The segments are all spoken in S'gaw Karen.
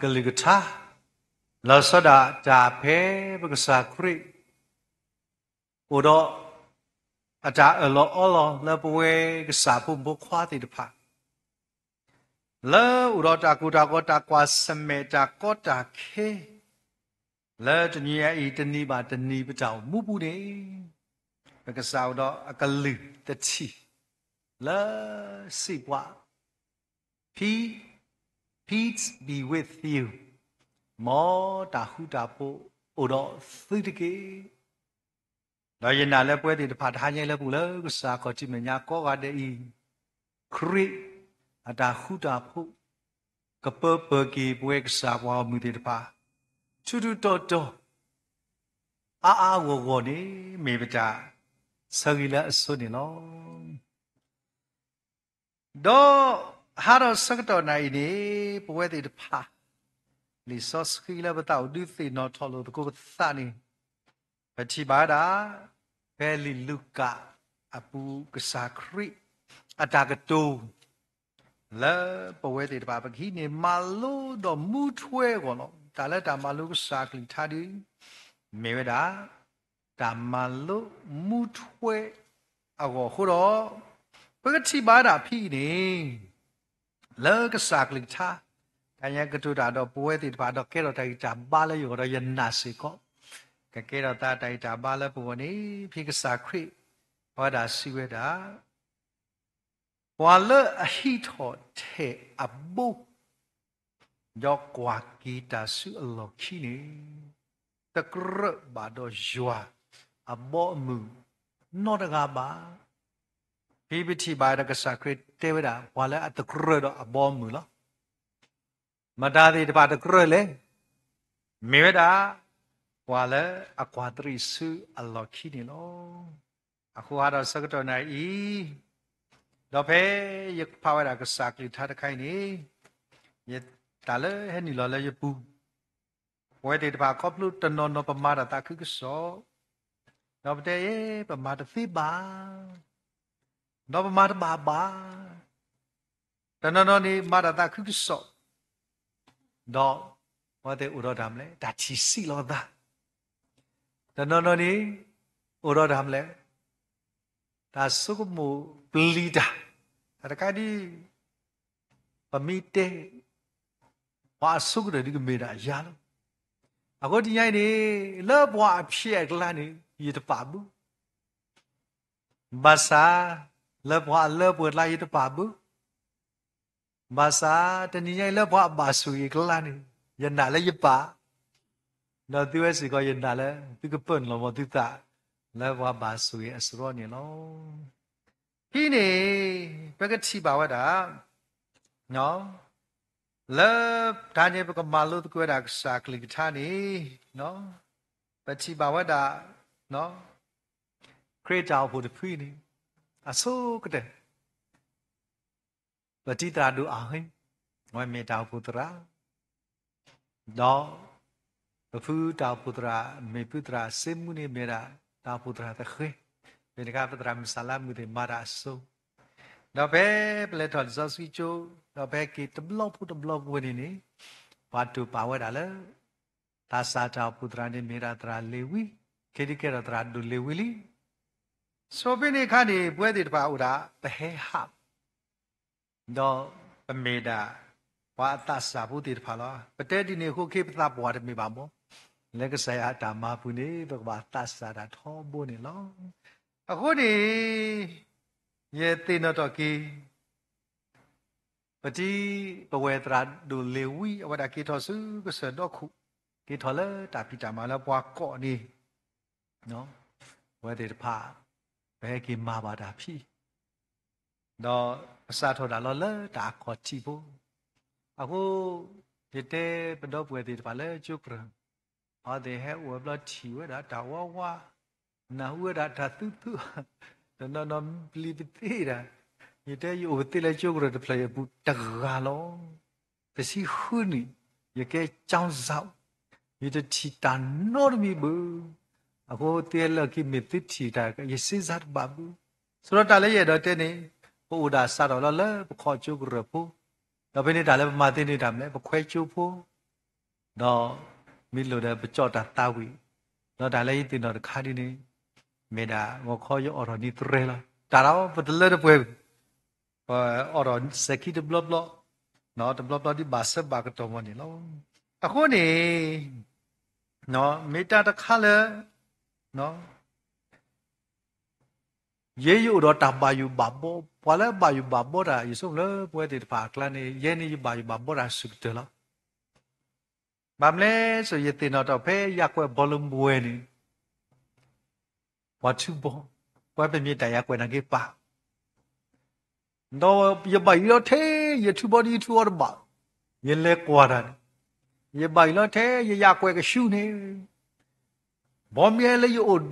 ကလုၢ်ကထါ လီၤဆီဒၣ်တၢ်ဖဲပကစၢ်ခရံာ် အိၣ်ဒီး အတၢ်အၢၣ်လီၤအီလီၤလၢပဝဲကစၢ်ဖိမုၣ်ဖိခွါသ့ၣ်တဖၣ် လၢအိၣ်ဒီးတၢ်ကိၢ်တၢ်ဂီၤ တၢ်ကွၢ်ဆၢၣ်မဲာ် တၢ်ကီတၢ်ခဲ လၢတနံၤအံၤ တနံၤဘၣ်တနံၤ ပတၢ်အိၣ်မူပူၤန့ၣ် ပကစၢ်အိၣ်ဒီးအကလုၢ်တထံၣ် လၢစံးပှၤ Peace, peace be with you, မ်တၢ်ဃူတၢ်ဖိးအိၣ်ဒီးသုတက့ၢ်. ဒီးယနာ်လၢပဝဲသ့ၣ်တဖၣ် တဟါညါလၢပအိၣ်လၢကစၢ်ခီၣ်ထံးမဲာ်ညါကိးဂၤဒဲးအံၤ ခရံာ်အတၢ်ဃူတၢ်ဖိး ကပၢပၢၢ်က့ၤပဝဲကစၢ်ပှၤဂီၢ်မုၢ်သ့ၣ်တဖၣ် ထူးထူးတီၤတီၤ အါအါဂီၢ်ဂီၢ်န့ၣ် မ့ၢ်ပတၢ်ဆၢဂ့ၤလၢအဆိန့ၣ်လီၤ. ဒီးဟါဒီးဆၢကတီၢ်နၤအံၤန့ၣ် ပဝဲသ့ၣ်တဖၣ် လံာ်စီဆှံလၢပသးအိၣ်ဒုးသ့ၣ်နီၣ်ထီၣ်လိာ်သကိးပသးန့ၣ် ပထံၣ်ဘၣ်ဝဲဒၣ် ဖဲလံာ်လူၤကၣ်အပူၤ ကစၢ်ခရံာ်အတၢ်ကတိၤ လၢပဝဲသ့ၣ်တဖၣ် ပကဟံးန့ၢ်မၤလိဒီးမူထွဲအဂီၢ်လီၤ. တၢ်လၢတၢ်မၤလိကစၢ်ကလုၢ်ကထါဒုး မ့ၢ်ဝဲဒၣ် တၢ်မၤလိမူထွဲအဂီၢ်အဃိဒီး ပကထံၣ်ဘၣ်ဝဲဒၣ်ဖဲအံၤန့ၣ် လၢကစၢ်ကလုၢ်ကထါ တၢ်ညါကတိၤတၢ်ဒီးပဝဲသ့ၣ်တဖၣ် ဒီးကဲထီၣ်တၢ်ဂံၢ်တၢ်ဘါလၢယဂီၢ်ဒီးယနာ်စ့ၢ်ကီး ကကဲထီၣ်သးတၢ်ဂံၢ်တၢ်ဘါလၢပဂီၢ်န့ၣ် ဖဲကစၢ်ခရံာ် အဝဲဒၣ်စံးဝဲဒၣ် ပှၤလၢအဟံးထီၣ်ထဲၣ်အဘိ ဒီးကွၢ်က့ၤတၢ်ဆူအလီၢ်ခံန့ၣ် တကြၢးဘၣ်ဒီးယွၤအဘီအမုၢ်နီတဂၤဘၣ်. ဖဲပထံၣ်ဘၣ်ဒီးကစၢ်ခရံာ်တဲဝဲဒၣ် ပှၤလၢအတကြၢးဒီးအဘီအမုၢ်လီၤ. မတၤသ့ၣ်တဖၣ်တကြၢးလဲၣ်. မ့ၢ်ဝဲဒၣ် ပှၤလၢအကွၢ်တရံးဆူအလီၢ်ခံန့ၣ်လီၤ. အဃိဟါဒီးဆၢကတီၢ်နၤအံၤ ဒီးဖဲယဖးဝဲဒၣ်ကစၢ်ကလုၢ်ကထါတခါအံၤန့ၣ် ယတၢ်လၢဟဲနုာ်လီၤလၢယပူၤ ပဝဲသ့ၣ်တဖၣ်ခီဖျိတနီၤနီၤပမၤတၢ်သးခုကစီၣ် ဒီးပတဲ ပမၤတသ့ဘၣ် ဒီးပမၤတဘၣ်ဘၣ် တနီၤနီၤန့ၣ် မၤတၢ်သးခုကစီၣ် ဒီး အဝဲသ့ၣ်အိၣ်ဒီးတၢ်မနုၤလဲၣ် တၢ်ထံၣ်ဆံးလီၤသး တနီၤနီၤန့ၣ် အိၣ်ဒီးတၢ်မနုၤလဲၣ် တၢ်ဆိကမိၣ်ပျံၤတၢ် တၢ်တခါဒ် ပမ့ၢ်တဲ ပှၤအဆိကတၢၢ်ဒ်ကမ့ၢ်ဒၣ်ယၤလီၤ. အဃိတနံၤအံၤန့ၣ် လၢပှၤအဖျဲၣ်အကျါန့ၣ် ယတပာ်ဘၣ် ဘၣ်ဆၣ် လၢပှၤအလၢပှဲၤကျါယတပာ်ဘၣ် ဘၣ်ဆၣ် တနံၤညါအံၤလၢပှၤအဘၣ်ဆိၣ်ဂ့ၤအကျါန့ၣ် ယနာ်လၢယပာ် ဒီးသုဝဲစ့ၢ်ကီးယနာ်လၢ သုကပၢၢ်လီၤမီၤသုသး လၢပှၤဘၣ်ဆိၣ်ဂ့ၤအစရီန့ၣ်လီၤ. ဟံးန့ၣ် ပကထံၣ်ဘၣ်ဝဲဒၣ် လၢတၢ်န့ၣ် ပကမၤလိသကိးဝဲဒၣ်ကစၢ်ကလုၢ်ကထါန့ၣ် ပထံၣ်ဘၣ်ဝဲဒၣ် ခရံာ်တၢ်အိၣ်ဖှိၣ်တဖုအံၤန့ၣ် အဆိကတၢၢ် ပတံၤသရၣ်ဒိၣ်အဟ့ၣ် အဝဲမ့ၢ်တၢ်အိၣ်ဖှိၣ်သရၣ် ဒီး ပဖုတၢ်အိၣ်ဖှိၣ်သရၣ် မ့ၢ်ဖုသရၣ်စ့မူန့ၣ်မ့ၢ်ဒၣ် တၢ်အိၣ်ဖှိၣ်သရၣ်သဃဲၤ မ့ၢ်တခါ ပသရၣ်မုၣ်စၢ်လါမုၣ်သ့ၣ်မၤတၢ်အစိၤ ဒီးဖဲပလဲၤထီၣ်လံာ်စီဆှံကၠိ ဒီးဖဲက့ၤတဘျီဖိတဘျီဖိန့ၣ်န့ၣ် ပှၤတိာ်ပာ်ဝဲဒၣ်လၢ သးစၢ်တၢ်အိၣ်ဖှိၣ်သရၣ်န့ၣ်မ့ၢ်ဒၣ်သရၣ်လ့ၤဝံ ခဲဒုးကဲထီၣ်သရၣ်ဒိၣ်လ့ၤဝံလံ. ဆိဖဲန့ၣ်အခါန့ၣ် ပဝဲသ့ၣ်တဖၣ်အိၣ်ဒၣ် ပဟဲဟး ဒီးပမ့ၢ်ဒၣ် ပှၤအသးစၢ်ဖိသ့ၣ်တဖၣ်လီၤ. ပတဲဒ်န့ၣ်အဃိ ခဲပသးပှၢ်တမ့ၢ်ဘၣ်မီၢ် လၢကစၢ်ယွၤအတၢ်မၤပူၤန့ၣ် ပကဘၣ်သးစၢ်တၢ်ထီဘိန့ၣ်လီၤ. အဃိန့ၣ် ယသ့ၣ်နီၣ်ထီၣ်က့ၤ ပတံၤပဝဲၢ်သရၣ်ဒိၣ်လ့ၤဝံ အဝဲဒၣ်က့ၤထီၣ်ဆူကစၢၢ်ဒီခိၣ် က့ၤထီၣ်လၢတၢ်ဖံးတၢ်မၤလၢပှၤကိးန့ၣ် ပဝဲသ့ၣ်တဖၣ် ပဟဲက့ၤမၤဘၣ်တၢ်ဖံး ဒီးပစးထီၣ်တၢ်လီၢ်လၢတၢ်အခီၣ်ထံးဖိ အဃိ ယတဲပဒီပုၢ်ဝဲၢ်သ့ၣ်တဖၣ်လၢကၠိကရၢၢ် အဝဲသ့ၣ်ဟဲအိၣ်ဝဲဘျီထံၣ်ဝဲဒၣ်တၢ်ဝါဝါ နၢ်ဟူဝဲဒၣ်တၢ်သူသူ တနီၤနီၤပျံၤပသ့ဒၣ် ယတဲယအိၣ်ကသ့လၢကၠိကရၢၢ်တဖျၢၣ်အံၤအပူၤတဂၤလီၤ. တဆံဃုနံၣ် ယကဲကၠီစး ယတထံၣ်တၢ်နီတမံၤဘၣ်. အဃိသ့လၢခံမ့ၢ်သုထံၣ်တၢ် ယစ့စးတဘၣ်ဘၣ်. ဆိုတော့တၢ်လၢယအဲၣ်ဒိးတဲန့ၣ် ပအိၣ်ဒၣ်စးထီၣ်လီၤလၢပခီၣ်ကၠိကရၢၢ်ဖိ ဒီးဖဲန့ၣ်တၢ်လၢပမၤသ့န့ၣ်တၢ်မနုၤလဲၣ်, ပခွဲကၠိဖိ, ဒီးမ့ၢ်လိၣ်ဒီးပကၠီၣ်တၢ်သးဝံၣ်, ဒီးတၢ်လၢယသ့ၣ်နီၣ်တခါဒ်န့ၣ်, မ့ၢ်ဒၣ်ဂီၤခီယအိးထီၣ်န့ၢ်သရဲလီၤ. တၢ်ဒီးပတလၢတပှဲၤ, ပအိးထီၣ်စဲၤခံတဘျီဘျီ, တဘျီဘျီဒ်ဘၣ်ဆၢဘၣ်ကတီၢ်မီၢ်န့ၣ်လီၤ. အဃိန့ၣ် မ့ၢ်တၢ်တခါလၢ ယဲယအိၣ်ဒီးတၢ်ဘၣ်ယိၣ်ဘၣ်ဘီ, ပှၤလၢဘၣ်ယိၣ်ဘၣ်ဘီတၢ် ယဆိကမိၣ်လၢပဝဲသ့ၣ်တဖၣ်အကျါန့ၣ် ယဲန့ၣ်ယဘၣ်ယိၣ်ဘၣ်ဘီတၢ်အစုကတၢၢ်လီၤ. ဘၣ်မနုၤလဲၣ်, ယသ့ၣ်နီၣ်ထီၣ်ဖဲယၢ်ကွဲၢ်ဘီလၢမွဲန့ၣ် ပှၤထုဘီ, ပှၤပမ့ၢ်တၢ်ယၢ်ကွဲၢ်နာ်က့ၤပၢ် ဒီးယဘၣ်ယိၣ်လီၤထဲ ယထုဘီဒ်ယထုအီၤတဘၣ်, ယလဲၤကွၢ်တၢ်န့ၣ်, ယဘၣ်ယိၣ်လီၤထဲယယၢ်ကွဲၢ်ကဆူန့ၣ်, ဘီမ့ၢ်လၢယအိၣ်,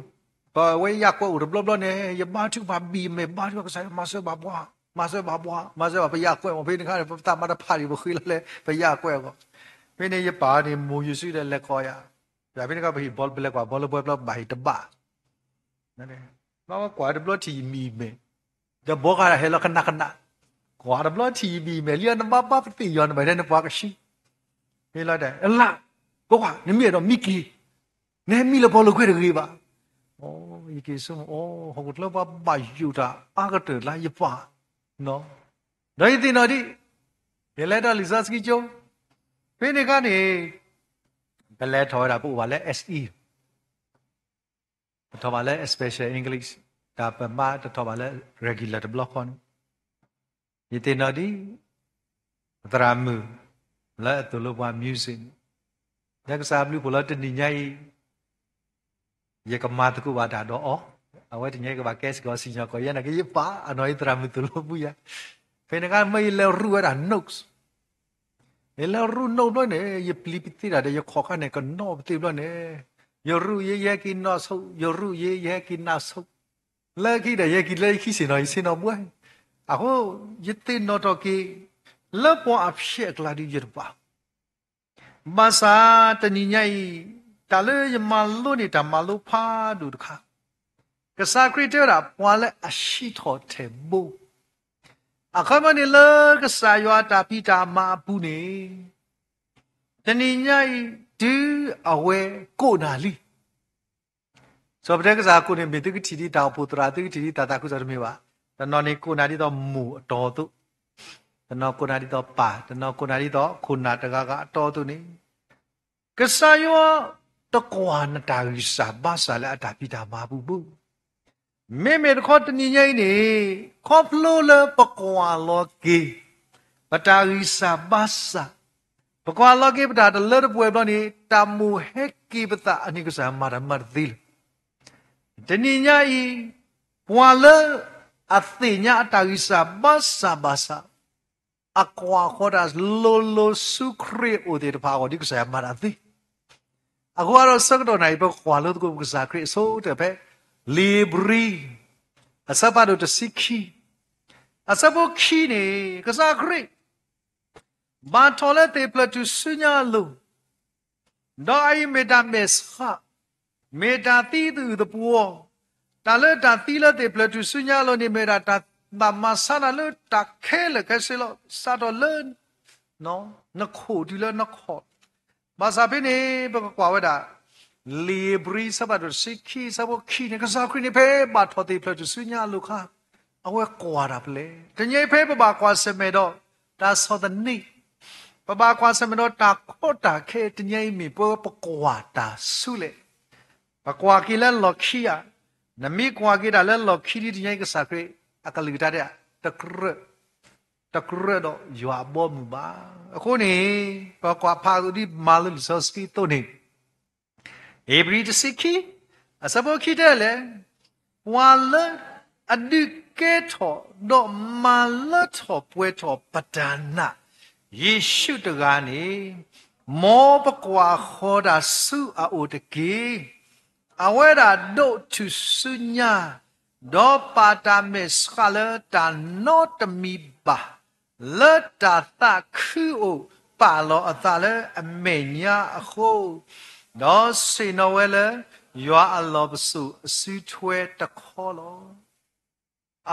ပဝဲယၢ်ကွဲၢ်အိၣ်တဘျီဘျီန့ၣ် ယဘါထုကဖၣ်ဘံၣ်မဲာ်ဘါထုကဖၣ်ကစၢ်ယွၤ မၤစၢၤဘၣ်ပှၤ, မၤစၢၤဘၣ်ပှၤ, မၤစၢၤဘၣ်ပယၢ်ကွဲၢ်မ့ၢ်ဖဲန့ၣ်ခါန့ၣ် ပသးမၤတဖၣ်ဒံးပဃ့လီၤလၢပယၢ်ကွဲၢ်အဂီၢ်, ဖဲန့ၣ်ယပၢ်န့ၣ် မိၢ်ယုာ်စုဒီးလဲၤကိးယၤ, ယၤဖဲန့ၣ်ခါပဟ့ၣ်ဘီ ပလဲၤကွၢ်ဘီလၢပှဲၤဘျီ ပဘၣ်ဟ့ၣ်တဘၣ် ကွၢ်တဘျီထံၣ်ယမံၤယမဲာ်, ဒီးဘီဃာ်ဟဲလီၤကနၣ်ကနၣ်, ကွၢ်တဘျီထံၣ်ယမံၤယမဲာ်လံ နဘၣ်ပာ်ပသ့ၣ်ယီၤ နဘၣ်ထဲနပှၤကဆံ, မ့ၢ်လီၤတဲ အလၢ်, ပကွၢ် နမံၤအဲၣ်ဒိးမံက့ၤ, နဟဲမံလၢဘီလၢကွဲၢ်တဂ့ၤဘၣ်. ယက့ၤဆိကမိၣ် အိ ဟီၣ်ခိၣ်ချၢပှၤဘၣ်ယိၣ်တၢ်အါကတၢၢ်လၢယပၢ်, ဒီးယသ့ၣ်နီၣ်ဒံး, ယလဲၤဒီးလံာ်စီဆှံကၠိ, ဖဲန့ၣ်ခါန့ၣ်, ပလဲၤထီၣ်ဝဲဒၣ်ပအိၣ်ဘၣ်လၢ S E ပထီၣ်ဘၣ်လၢ Special English, တၢ်ပမါတထီၣ်ဘၣ်လၢ regular တဘျီဃီန့ၣ်, ယသ့ၣ်နီၣ်ဒံး, သရၣ်မုၣ်လၢအသိၣ်လိပှၤ music န့ၣ်, လၢကစၢ်ဘျုးဖှိၣ်လၢတနံၤညါအံၤ ယကမၤသကိးဘၣ်တၢ်ဒီးအီၤ, အဝဲတနံၤညါအံၤကဘၣ်ကဲစ့ၢ်ကီးစံၣ်ညီၣ်ကွီၢ်ယဲနာ်က့ ယပၢ်အနီၢ်အံၤသရၣ်မုၣ်သိၣ်လိပှၤယၤ, ဖဲန့ၣ်ခါမ့ၢ်ယလဲၤရူၢ်ဝဲဒၣ် notes ယလဲၤရူၢ် notes ဘျီန့ၣ် ယပျံၤပသ့တၢ်ဒီးယခီၣ်ခါန့ၣ် ကနီၣ်ပသ့ဘျီန့ၣ်, ယရူၢ်ယဲ ယဟဲက့ၤနီၣ်ဆိ, ယရူၢ်ယဲ ယဟဲက့ၤနီၣ်ဆိ, လၢခံဒီးယဟဲက့ၤလၢယခံဆ့ၣ်နီၤ ယဆ့ၣ်နီၤဘှဲ, အဃိ ယသ့ၣ်နီၣ်ထီၣ်က့ၤ လၢပှၤအဖျဲၣ်အကျါဒုးယတဘၣ် ဘၣ်ဆၣ်တနံၤညါအံၤ, တၢ်လၢယမၤလိန့ၢ်တၢ်မၤလိဖးဒိၣ်တခါ, ကစၢ်ခရံာ်တဲဝဲဒၣ် ပှၤလၢအဟံးထီၣ်ထဲးဘိ, အခီပညီန့ၣ်လၢကစၢ်ယွၤအတၢ်ဖံးတၢ်မၤအပူၤန့ၣ်, တနံၤညါအံၤ တုၤအဝဲကိးနၤလံ စီၤပတဲကစၢ်အကိးန့ၣ် မ့ၢ်သုကထံၣ်ဒ်တၢ်အိၣ်ဖှိၣ်သရၣ် သုကထံၣ်ဒ်တၢ်သးခုကစီၣ်တမ့ၢ်ဘၣ်, တနီၤန့ၣ်ကိးနၤဒ်သိးမိၢ်အတီအသိး, တနီၤကိးနၤဒ်သိးပၢ်, တနီၤကိးနၤဒ်သိးခိၣ်နၢ်တဂၤဂၤအတီအသိးန့ၣ်, ကစၢ်ယွၤတကွၢ်နတၢ်ဂံၢ်စၢ်ဘါစၢ်လၢအတၢ်ဖံးတၢ်မၤအပူၤဘၣ် မ့မ့ၢ်တခီတနံၤညါအံၤန့ၣ်, ခီဖျိလၢပကွၢ်လီၤက့ၤ ပတၢ်ဂံၢ်စၢ်ဘါစၢ်, ပကွၢ်လီၤက့ၤပတၢ်တလၢတပှဲၤဘျီန့ၣ် တၢ်မိၣ်ဟဲက့ၤပသးအန့ၣ် ကစၢ်မၤတၢ်မၤတသ့လၢၤ. တနံၤညါအံၤ, ပှၤလၢအသ့ၣ်ညါအတၢ်ဂံၢ်စၢ်ဘါစၢ်ဘၣ်ဆၣ် အကွၢ်ဃီၤတၢ်လိၤလိၤဆူခရံာ်အအိၣ်သ့ၣ်တဖၣ်အဂီၢ် ဒ်ကစၢ်ယွၤမၤတၢ်သ့ အဃိဒီးဆၢကတီၢ်နၤအံၤ ပကကွၢ်လိသကိးပကစၢ်ခရံာ်အဆိကတၢၢ်ဖဲ လံာ်ဧ့ၤဘြံၤ အဆၢဖးဒိၣ်တဆံခံ, အဆၢဖိခံန့ၣ် ကစၢ်ခရံာ် ဘၣ်ထီၣ်လၢသ့ၣ်ဖျၢၣ်ထူၣ်စုညါအလိၤ, ဒီးအအံၤမ့ၢ်တၢ်မဲာ်ဆှး, မ့ၢ်တၢ်သံသအုးသပှီၤ, တၢ်လၢတၢ်သံလၢသ့ၣ်ဖျၢၣ်ထူၣ်စုညါအလိၤန့ၣ် မ့ၢ်ဒၣ်တၢ်ဘၣ်မၤဆါနၤလၢတၢ်ခဲလၢာ်ခဲဆ့လီၤ. စးထီၣ်လၢ နခိၣ်တုၤလၢနခီၣ်, ဘၣ်ဆၣ်ဖဲန့ၣ် ပကကွၢ်ဝဲဒၣ် လံာ်ဧ့ၤဘြံၤ အဆၢဖးဒိၣ်တဆံခံ အဆၢဖိခံန့ၣ် ကစၢ်ခရံာ်န့ၣ် ဖဲဘၣ်ထီၣ်သ့ၣ်ဖျၢၣ်ထူၣ်စုညါအလိၤအခါ, အဝဲကွၢ်တၢ်ဖဲလဲၣ်. တနံၤအံၤဖဲပဘၣ်ကွၢ်ဆၢၣ်မဲာ်ဒီး တၢ်ဆီၣ်သနံး, ပဘၣ်ကွၢ်ဆၢၣ်မဲာ်ဒီးတၢ်ကီတၢ်ခဲ တနံၤအံၤမ့ၢ်ပဝဲပကွၢ်တၢ်ဆူလဲၣ်. ပကွၢ်က့ၤလၢလီၢ်ခံဧါ, နမ့ၢ်ကွၢ်က့ၤတၢ်လၢလီၢ်ခံဒ်တနံၤအံၤ ကစၢ်ခရံာ်အကလုၢ်ကထါတဲ တကြၢး တကြၢးဒီးယွၤအဘီအမုၢ်ဘၣ်. အဃိန့ၣ် ပကွၢ်ဖးဒိၣ်ဒ်မၤလိလံာ်စီဆှံအသိးန့ၣ်, ဧ့ၤဘြံၤတဆံခံ အဆၢဖိခံတဲလဲၣ်, ပှၤလၢအဒုးကဲထီၣ်ဒီးမၤလၢထီၣ်ပှဲၤထီၣ်ပတၢ်နာ် ယ့ၣ်ၡူးတဂၤန့ၣ်, မ်ပကွၢ်ဃီၤတၢ်ဆူအအိၣ်တက့ၢ်. အဝဲဒၣ်ဒိးထူၣ်စုညါ ဒီးပာ်တၢ်မဲာ်ဆှးလၢတၢ်နီတမံၤဘၣ်, လၢတၢ်သးခုအိၣ်ပာ်လီၤအသးလၢအမဲာ်ညါအဃိ, ဒီးဆ့ၣ်နီၤဝဲလၢယွၤအလီၢ်ပစိာ်အစုထွဲတခီလီၤ.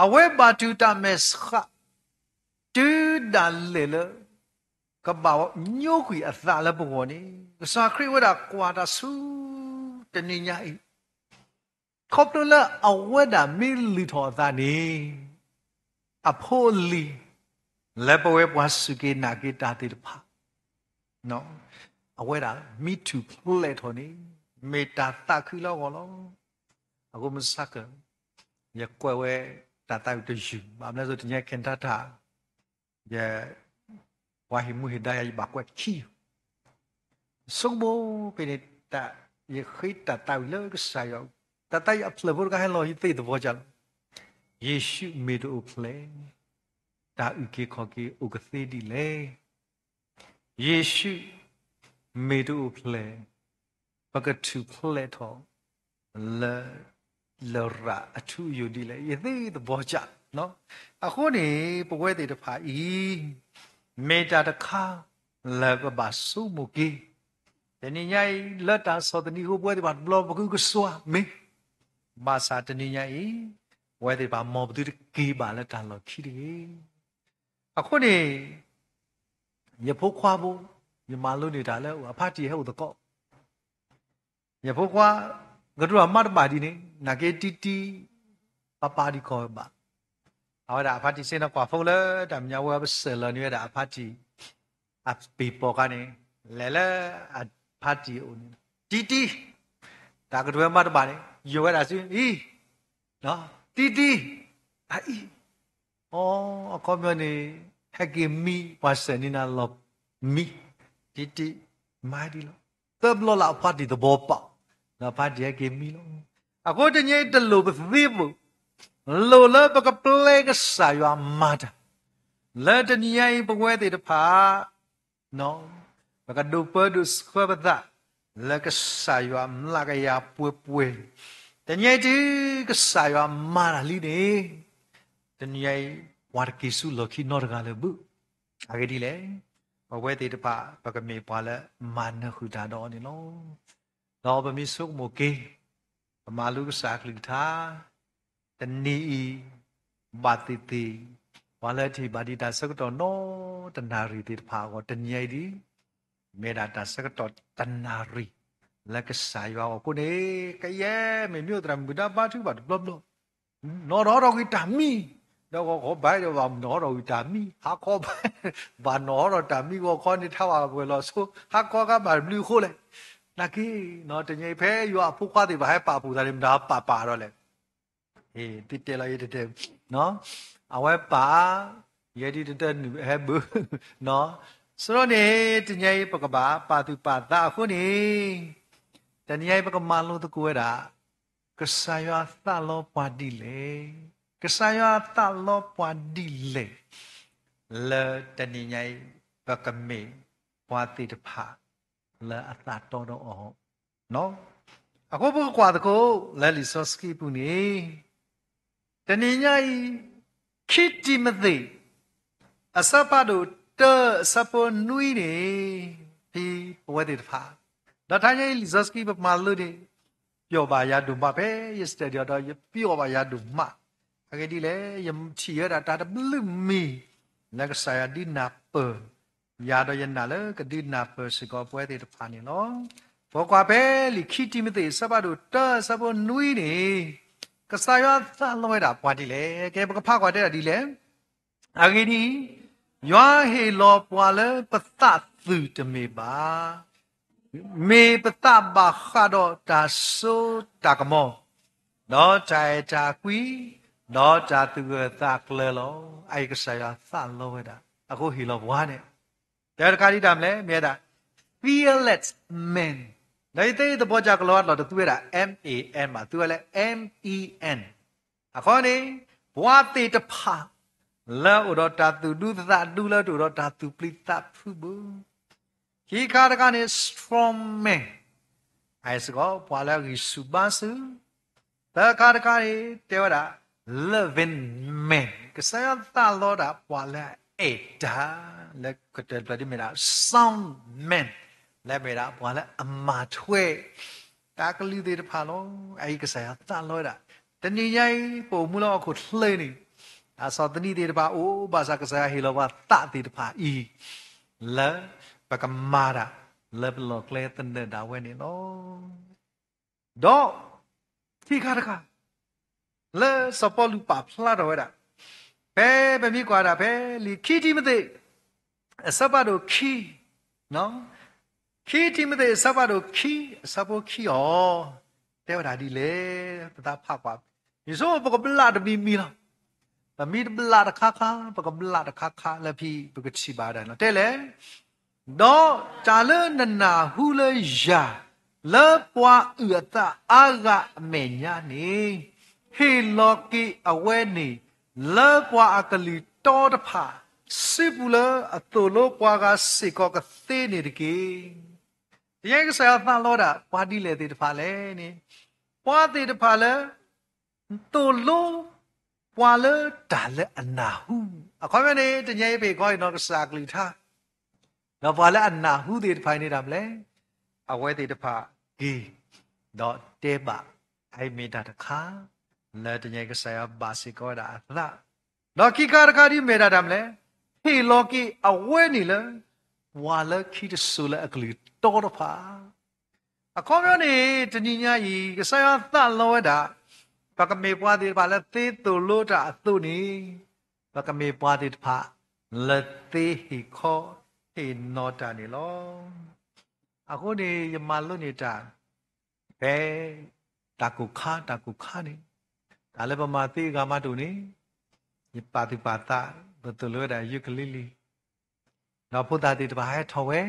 အဝဲဘၣ်တူၢ်တၢ်မဲာ်ဆှး တုၤဒၣ်လဲာ်လၢ ကဘၣ်ညိကွံာ်အသးလၢပဂီၢ်န့ၣ် ကစၢ်ခရံာ်ဝဲဒၣ်ကွၢ်တၢ်ဆူတနံၤညါအံၤ ခီဖျိလၢအဝဲဒၣ်မ့ၢ်လုၢ်ထီၣ်အသးန့ၣ် အဖိအလံၤ လၢပဝဲပှၤစူၢ်က့ၤနာ်က့ၤတၢ်သ့ၣ်တဖၣ် အဝဲဒၣ်မ့ၢ်ထူၣ်ဖျဲးထီၣ်န့ၣ် မ့ၢ်တၢ်သးခုလၢအဂီၢ်လီၤ. အဃိမုၢ်ဆါခၢၣ် ယကွဲးဝဲတၢ်သးဝံၣ်တယုၢ် ဘၣ်မနုၤအဃိ တနံၤညါ ခ့တၢ်တၢ် ယ ပှၤဟ့ၣ်မူဟ့ၣ်ဒါယၤ ယဘၣ်ကွဲးခံ ဆိကမိၣ်ဖဲန့ၣ် ယဃ့တၢ်သးဝံၣ်လၢကစၢ်ယွၤ, တၢ်သးဝံၣ်အဖျၢၣ်ဖိတခါဟဲလီၤ ယသ့ၣ်သဘီကၢ်လီၤ. ယ့ၣ်ၡူးမ့ၢ်တအိၣ်ဖျဲၣ်, တၢ်အုၣ်က့ၤခီၣ်က့ၤအိၣ်ကသ့ဒ်လဲၣ်. ယ့ၣ်ၡူးမ့ၢ်တအိၣ်ဖျဲၣ်, ပကထူၣ်ဖျဲးထီၣ် လၢ လရာ်အထူအယိာ်ဒ်လဲၣ် ယသ့ၣ်သဘီကၢ်. အဃိန့ၣ် ပဝဲသ့ၣ်တဖၣ်အံၤ မ့ၢ်တၢ်တခါလၢပဘၣ်ဆိကမိၣ်က့ၤ, တနံၤညါအံၤ လၢတၢ်ဆီၣ်သနံးအဃိ ပဝဲသ့ၣ်တဖၣ်တဘျီပကစှၤမ့ၢ်, ဘၣ်ဆၣ်တနံၤညါအံၤ ပဝဲသ့ၣ်တဖၣ်မ်ပသုတက့ၤဘၣ်လၢတၢ်လီၢ်ခံတဂ့ၤ. အဃိန့ၣ် ယဖိခွါဖိ, ယမၤလိန့ၢ်တၢ်လၢအဖါတံၢ်ဟဲအိၣ်သကိး ယဖိခွါ ကတိၤတၢ်မၤတဘၣ်ဒ်န့ၣ် နာ်က့တံတံ ပပာ်ဒံးကီၢ်ဘၣ်. အဝဲဒၣ်အဖါတံၢ်စ့ၢ်ကီးကွၢ်ဖိလၢတၢ်မဲာ်ညါဝဲ ပဆဲးလီၤန့ၢ်ဝဲဒၣ်အဖါတံၢ် အပ့ၤပိာ်ခါန့ၣ် လဲၤလၢအဖါတံၢ်အအိၣ်န့ၣ် တံတံ တၢ်ကတိၤတၢ်မၤတဘၣ်န့ၣ် ယိာ်ဝဲဒၣ်ဆူအံၤ တံတံ အအံၤ အိ အခီပညီန့ၣ် ဟဲက့ၤမံ ပှၤဆဲးန့ၢ်နၤလီၤမံ တံတံ မၤဒ်လီၤ. သၢဘျီလၢအဖါတံၢ်သဘီပာ် ဒီးဖါတံၢ်ဟဲက့ၤမံလီၤ. အဃိတနံၤအံၤတလိၣ်ပသ့ဘၣ်, လိၣ်လၢပကပျဲကစၢ်ယွၤမၤတၢ်, လၢတနံၤညါအံၤပဝဲသ့ၣ်တဖၣ် ပကဒိးပၢဒိးဆှၢပသး လၢကစၢ်ယွၤမျးကယၤပှဲၤပှဲၤ, တနံၤအံၤတုၤကစၢ်ယွၤမၤတၢ်လံန့ၣ် တနံၤအံၤ ပှၤတက့ၤဆူလီၢ်ခံနီတဂၤလၢၤဘၣ်. အဂ့ၢ်ဒ်လဲၣ်, ပဝဲသ့ၣ်တဖၣ် ပကမ့ၢ်ပှၤလၢမၤနၢၤဃုာ်တၢ်ဒီးအီၤန့ၣ်လီၤ. ဒီးပမ့ၢ်ဆိကမိၣ်က့ၤ ပမၤလိကစၢ်အကလုၢ်ကထါ တနံၤအံၤ ဘၣ်သ့ၣ်သ့ၣ် ပှၤလၢထံၣ်ဘၣ်ဒံးတၢ်ဆၢကတီၢ်နီတနၣ်ရံၣ်သ့ၣ်တဖၣ်အဂီၢ် တနံၤအံၤဒ် မ့ၢ်ဒၣ်တၢ်ဆၢကတီၢ်တနၣ်ရံၣ် လၢကစၢ်ယွၤအဂီၢ်အဃိန့ၣ် ကယဲၢ်မ့ၢ်မ့ၢ်အိၣ်သရၣ်မုၣ်ဒါဘါထုကဖၣ်တဘျီဘျီ နီၣ်ထီၣ်ထီၣ်ကွံာ်တၢ်မံ ဒီးဂီၤခီဘၣ်ဒီးဘၣ်နီၣ်ထီၣ်ကွံာ်တၢ်မံ ဟါခီဘၣ် ဘၣ်နီၣ်ထီၣ်တၢ်မံ ဂီၤခီန့ၣ်ထါဝဲပှဲၤလီၤဆိ ဟါခီကဘၣ်တဘျုးအဃိလဲၣ်. နာ်က့ တနံၤအံၤဖဲယွၤအဖိခွါသ့ၣ်တဖၣ်ဟဲပာ်ဖှိၣ်သးန့ၣ် မတၤပာ်ပာ်ဒီးလဲၣ် သုတဲလီၤယတတဲ အဝဲပာ် ယဲဒ်တတၢၢ်နုာ်ဟဲဘၣ် ဆိဒီးန့ၣ် တနံၤအံၤပကဘၣ်ပာ်သူၣ်ပာ်သးအဃိန့ၣ် တနံၤအံၤပကမၤလိသကိးဝဲဒၣ် ကစၢ်ယွၤသးလီပှၤဒ်လဲၣ်, ကစၢ်ယွၤသးလီပှၤဒ်လဲၣ်, လၢတနံၤညါအံၤ ပကမ့ၢ်ပှၤသ့ၣ်တဖၣ် လၢအသးတီဒီးအီၤ အဃိပကကွၢ်သကိး လၢလံာ်စီဆှံပူၤန့ၣ် တနံၤညါအံၤ ခံတံၤမသ့း အဆၢဖးဒိၣ်တၢ အဆၢဖိနွံန့ၣ် ဖဲပဝဲသ့ၣ်တဖၣ် ဒီးတနံၤညါအံၤ လံာ်စီဆှံပမၤလိန့ၣ် ပျီၣ်ဘၣ်ယၤဒိၣ်မး ဖဲယ study ဒီး ယပျီၣ်ဘၣ်ယၤဒိၣ်မး အဂ့ၢ်ဒ်လဲၣ် ယထံၣ်ဝဲဒၣ်တၢ်တဘျုးမံၤ လၢကစၢ်ယွၤဒုးနၢ်ပၢၢ် ယၤဒီးယနာ်လၢကဒုးနၢ်ပၢၢ်စ့ၢ်ကီးပဝဲသ့ၣ်တဖၣ်န့ၣ်လီၤ. ပကွၢ်ဖဲလံာ်ခံတံၤမသ့း အဆၢဖးဒိၣ်တၢ အဆၢဖိနွံန့ၣ် ကစၢ်ယွၤသးလီဝဲဒၣ်ပှၤဒ်လဲၣ်. ကဲ ပကဖးကွၢ်တဲဒၣ်ဒ်လဲၣ်. အဂ့ၢ်ဒ်အံၤ, ယွၤဟ့ၣ်လီၤပှၤလၢပသးသုးတမ့ၢ်ဘၣ် မ့ၢ်ပသးဘၣ်ဃးဒီးတၢ်စိတၢ်ကမီၤ, ဒီးတၢ်အဲၣ်တၢ်ကွံ, ဒီးတၢ်သူၣ်ဂၢၢ်သးကျၢၤလီၤ. အအံၤကစၢ်ယွၤသးလီဝဲဒၣ် အဃိဟ့ၣ်လီၤပှၤန့ၣ် တၢ်တခါဒ်တၢ်မနုၤလဲၣ် မ့ၢ်ဝဲဒၣ် fearless man ဒီးယသ့ၣ်သဘီကၢ်ကလီၤအလီၢ်တသူဝဲဒၣ် man ဘၣ် သူဝဲလၢ men အခီန့ၣ် ပှၤသ့ၣ်တဖၣ် လၢအိၣ်ဒီးတၢ်သူၣ်ဒူသးဒူ လၢတအိၣ်ဒီးတၢ်သူၣ်ပျံၤသးဖုးဘၣ်. ခံခါတခါန့ၣ် strong man အစ့ၢ်ကီး ပှၤလၢအဂံၢ်ဆူၣ်ဘါဆူၣ်. သၢခါတခါန့ၣ် တဲဝဲဒၣ် loving man ကစၢ်ယွၤသးလီဒၣ်ပှၤလၢအအဲၣ်တၢ် လၢကတၢၢ်တဖျၢၣ်ဒ်မ့ၢ်ဒၣ် sound man လၢမ့ၢ်ဒၣ်ပှၤလၢအမၤထွဲ တၢ်ကလုၢ်သ့ၣ်တဖၣ်လီၤ. အအံၤကစၢ်ယွၤသးလီဝဲဒၣ် တနံၤညါအံၤ ပအိၣ်မူလၢဟီၣ်ခိၣ်ချၢန့ၣ် တၢ်ဆီၣ်သနံးသ့ၣ်တဖၣ်အိၣ် ဘၣ်ဆၣ်ကစၢ်ယွၤဟ့ၣ်လီၤပှၤသးသ့ၣ်တဖၣ်အံၤ လၢပကမၤတၢ်လၢပလီၢ်ကျဲသနၢၣ်ဒၣ်ဝဲန့ၣ်လီၤ. ဒီးခံခါတခါ လၢစီၤပီလူးပာ်ဖျါထီၣ်ဝဲဒၣ် ဖဲပမ့ၢ်ကွၢ်ဒၣ်ဖဲလံာ်ခံတံၤမသ့း အဆၢဖးဒိၣ်ခံ, ခံတံၤမသ့း အဆၢဖးဒိၣ်ခံ အဆၢဖိခံအီၤ တဲဝဲဒၣ်ဒ်လဲၣ်, ပသးဖးကွၢ်, ယဆိကမိၣ်ပကဘျးတမံၤမံၤလီၤ. ပမ့ၢ်တဘျးတခါခါ ပကဘျးတခါခါလၢဖဲပကထံၣ်ဘၣ်ဝဲဒၣ်န့ၣ်လီၤ. တဲလဲၣ်, ဒီးတၢ်လၢနနၢ်ဟူလၢယၤ လၢပှၤအုၣ်အသးအါဂၤအမဲာ်ညါန့ၣ်, ဟ့ၣ်လီၤက့ၤအဝဲန့ၣ် လၢပှၤအကလုၢ်တီတဖၣ် စုပူၤလၢအသိၣ်လိပှၤဂၤစ့ၢ်ကီးကသ့န့ၣ်တက့ၢ်. တနံၤအံၤကစၢ်ယွၤသးလီဝဲဒၣ် ပှၤဒ်လဲၣ်သ့ၣ်တဖၣ်လဲၣ်န့ၣ်, ပှၤသ့ၣ်တဖၣ်လၢ သိၣ်လိ ပှၤလၢတၢ်လၢအနၢ်ဟူ, အခီပညီန့ၣ် တနံၤအံၤပဟ့ၣ်ခီအံၤနီၢ်ကစၢ်အကလုၢ်ကထါ, ဒီးပှၤလၢအနၢ်ဟူသ့ၣ်တဖၣ်အံၤန့ၣ်တၢ်မနုၤလဲၣ်, အဝဲသ့ၣ်တဖၣ်က့ၤ ဒီးတဲဘၣ်, အအံၤမ့ၢ်တၢ်တခါ လၢတနံၤအံၤကစၢ်ယွၤဘၣ်စ့ၢ်ကီးဝဲဒၣ်အသး, ဒီးခံခါတခါဒ်မ့ၢ်ဒၣ်တၢ်မနုၤလဲၣ်, ဟ့ၣ်လီၤက့ၤအဝဲန့ၣ်လၢ ပှၤလၢခံတစိၤလၢအကလုၢ်တီတဖၣ် အခီပညီန့ၣ် တနံၤညါအံၤ ကစၢ်ယွၤသးလီဝဲဒၣ်, ပကမ့ၢ်ပှၤသ့ၣ်တဖၣ်လၢသ့သိၣ်လိတၢ်အသိးန့ၣ်, ပကမ့ၢ်ပှၤသ့ၣ်တဖၣ် လၢသ့ဟ့ၣ်ခီဟ့ၣ်နီၤတၢ်န့ၣ်လီၤ. အဃိန့ၣ် ယမၤလိန့ၢ်တၢ် ဖဲ တၢ်ကိၢ်ခါ တၢ်ကိၢ်ခါန့ၣ်, တၢ်လၢပမၤသ့အဂၤမးတအိၣ်န့ၣ်, ယပာ်သူၣ်ပာ်သး ပသိၣ်လိဝဲဒၣ်ယူကလံလံၤ ဒီးဖိသၣ်သ့ၣ်တဖၣ်ဟဲထီၣ်ဝဲ,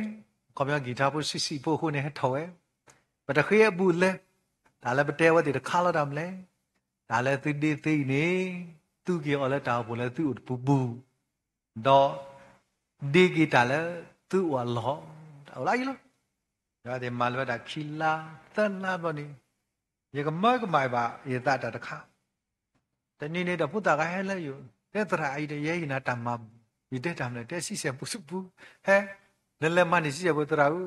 အခီပညီကံၢ်ထါဖိဆံးဆံးဖိအဃိန့ၣ်ဟဲထီၣ်ဝဲ, ပတဃ့အဘူးအလဲ, တၢ်လၢပတဲအဝဲသ့ၣ်တခါလီၤတၢ်မနုၤလဲၣ်, တၢ်လၢသုဒ့သ့အံၤန့ၣ်, သူက့ၤအီၤလၢတၢ်အိၣ်ဖှိၣ်လၢသုအိၣ်တပူၤပူၤ, ဒီး ဒ့က့ၤတၢ်လၢသုအိၣ်အလီၢ်, တၢ်အိၣ်လၢအံၤလီၤ. ယသ့ၣ်မၤလၢဝဲဒၣ်ခံလါသၢလါဘျီန့ၣ်, ယကမၢကမၣ်ဘၣ်ယသးတၢ်တခါ တနံၤန့ၣ်ဒီးဖိသၣ်ဂၤဟဲလၢယအိၣ်, တဲသရၣ်အံၤဒီး ယဟဲဟ့ၣ်နၤတၢ်မၤဘူၣ်, ယတဲတၢ်မနုၤလဲၣ်, တဲဆံဆဲၣ်ပူတပူ, ဟဲ, နလဲၤမၤန့ၢ်ဆံဆဲၣ်ပူသရၣ်ဧၢ,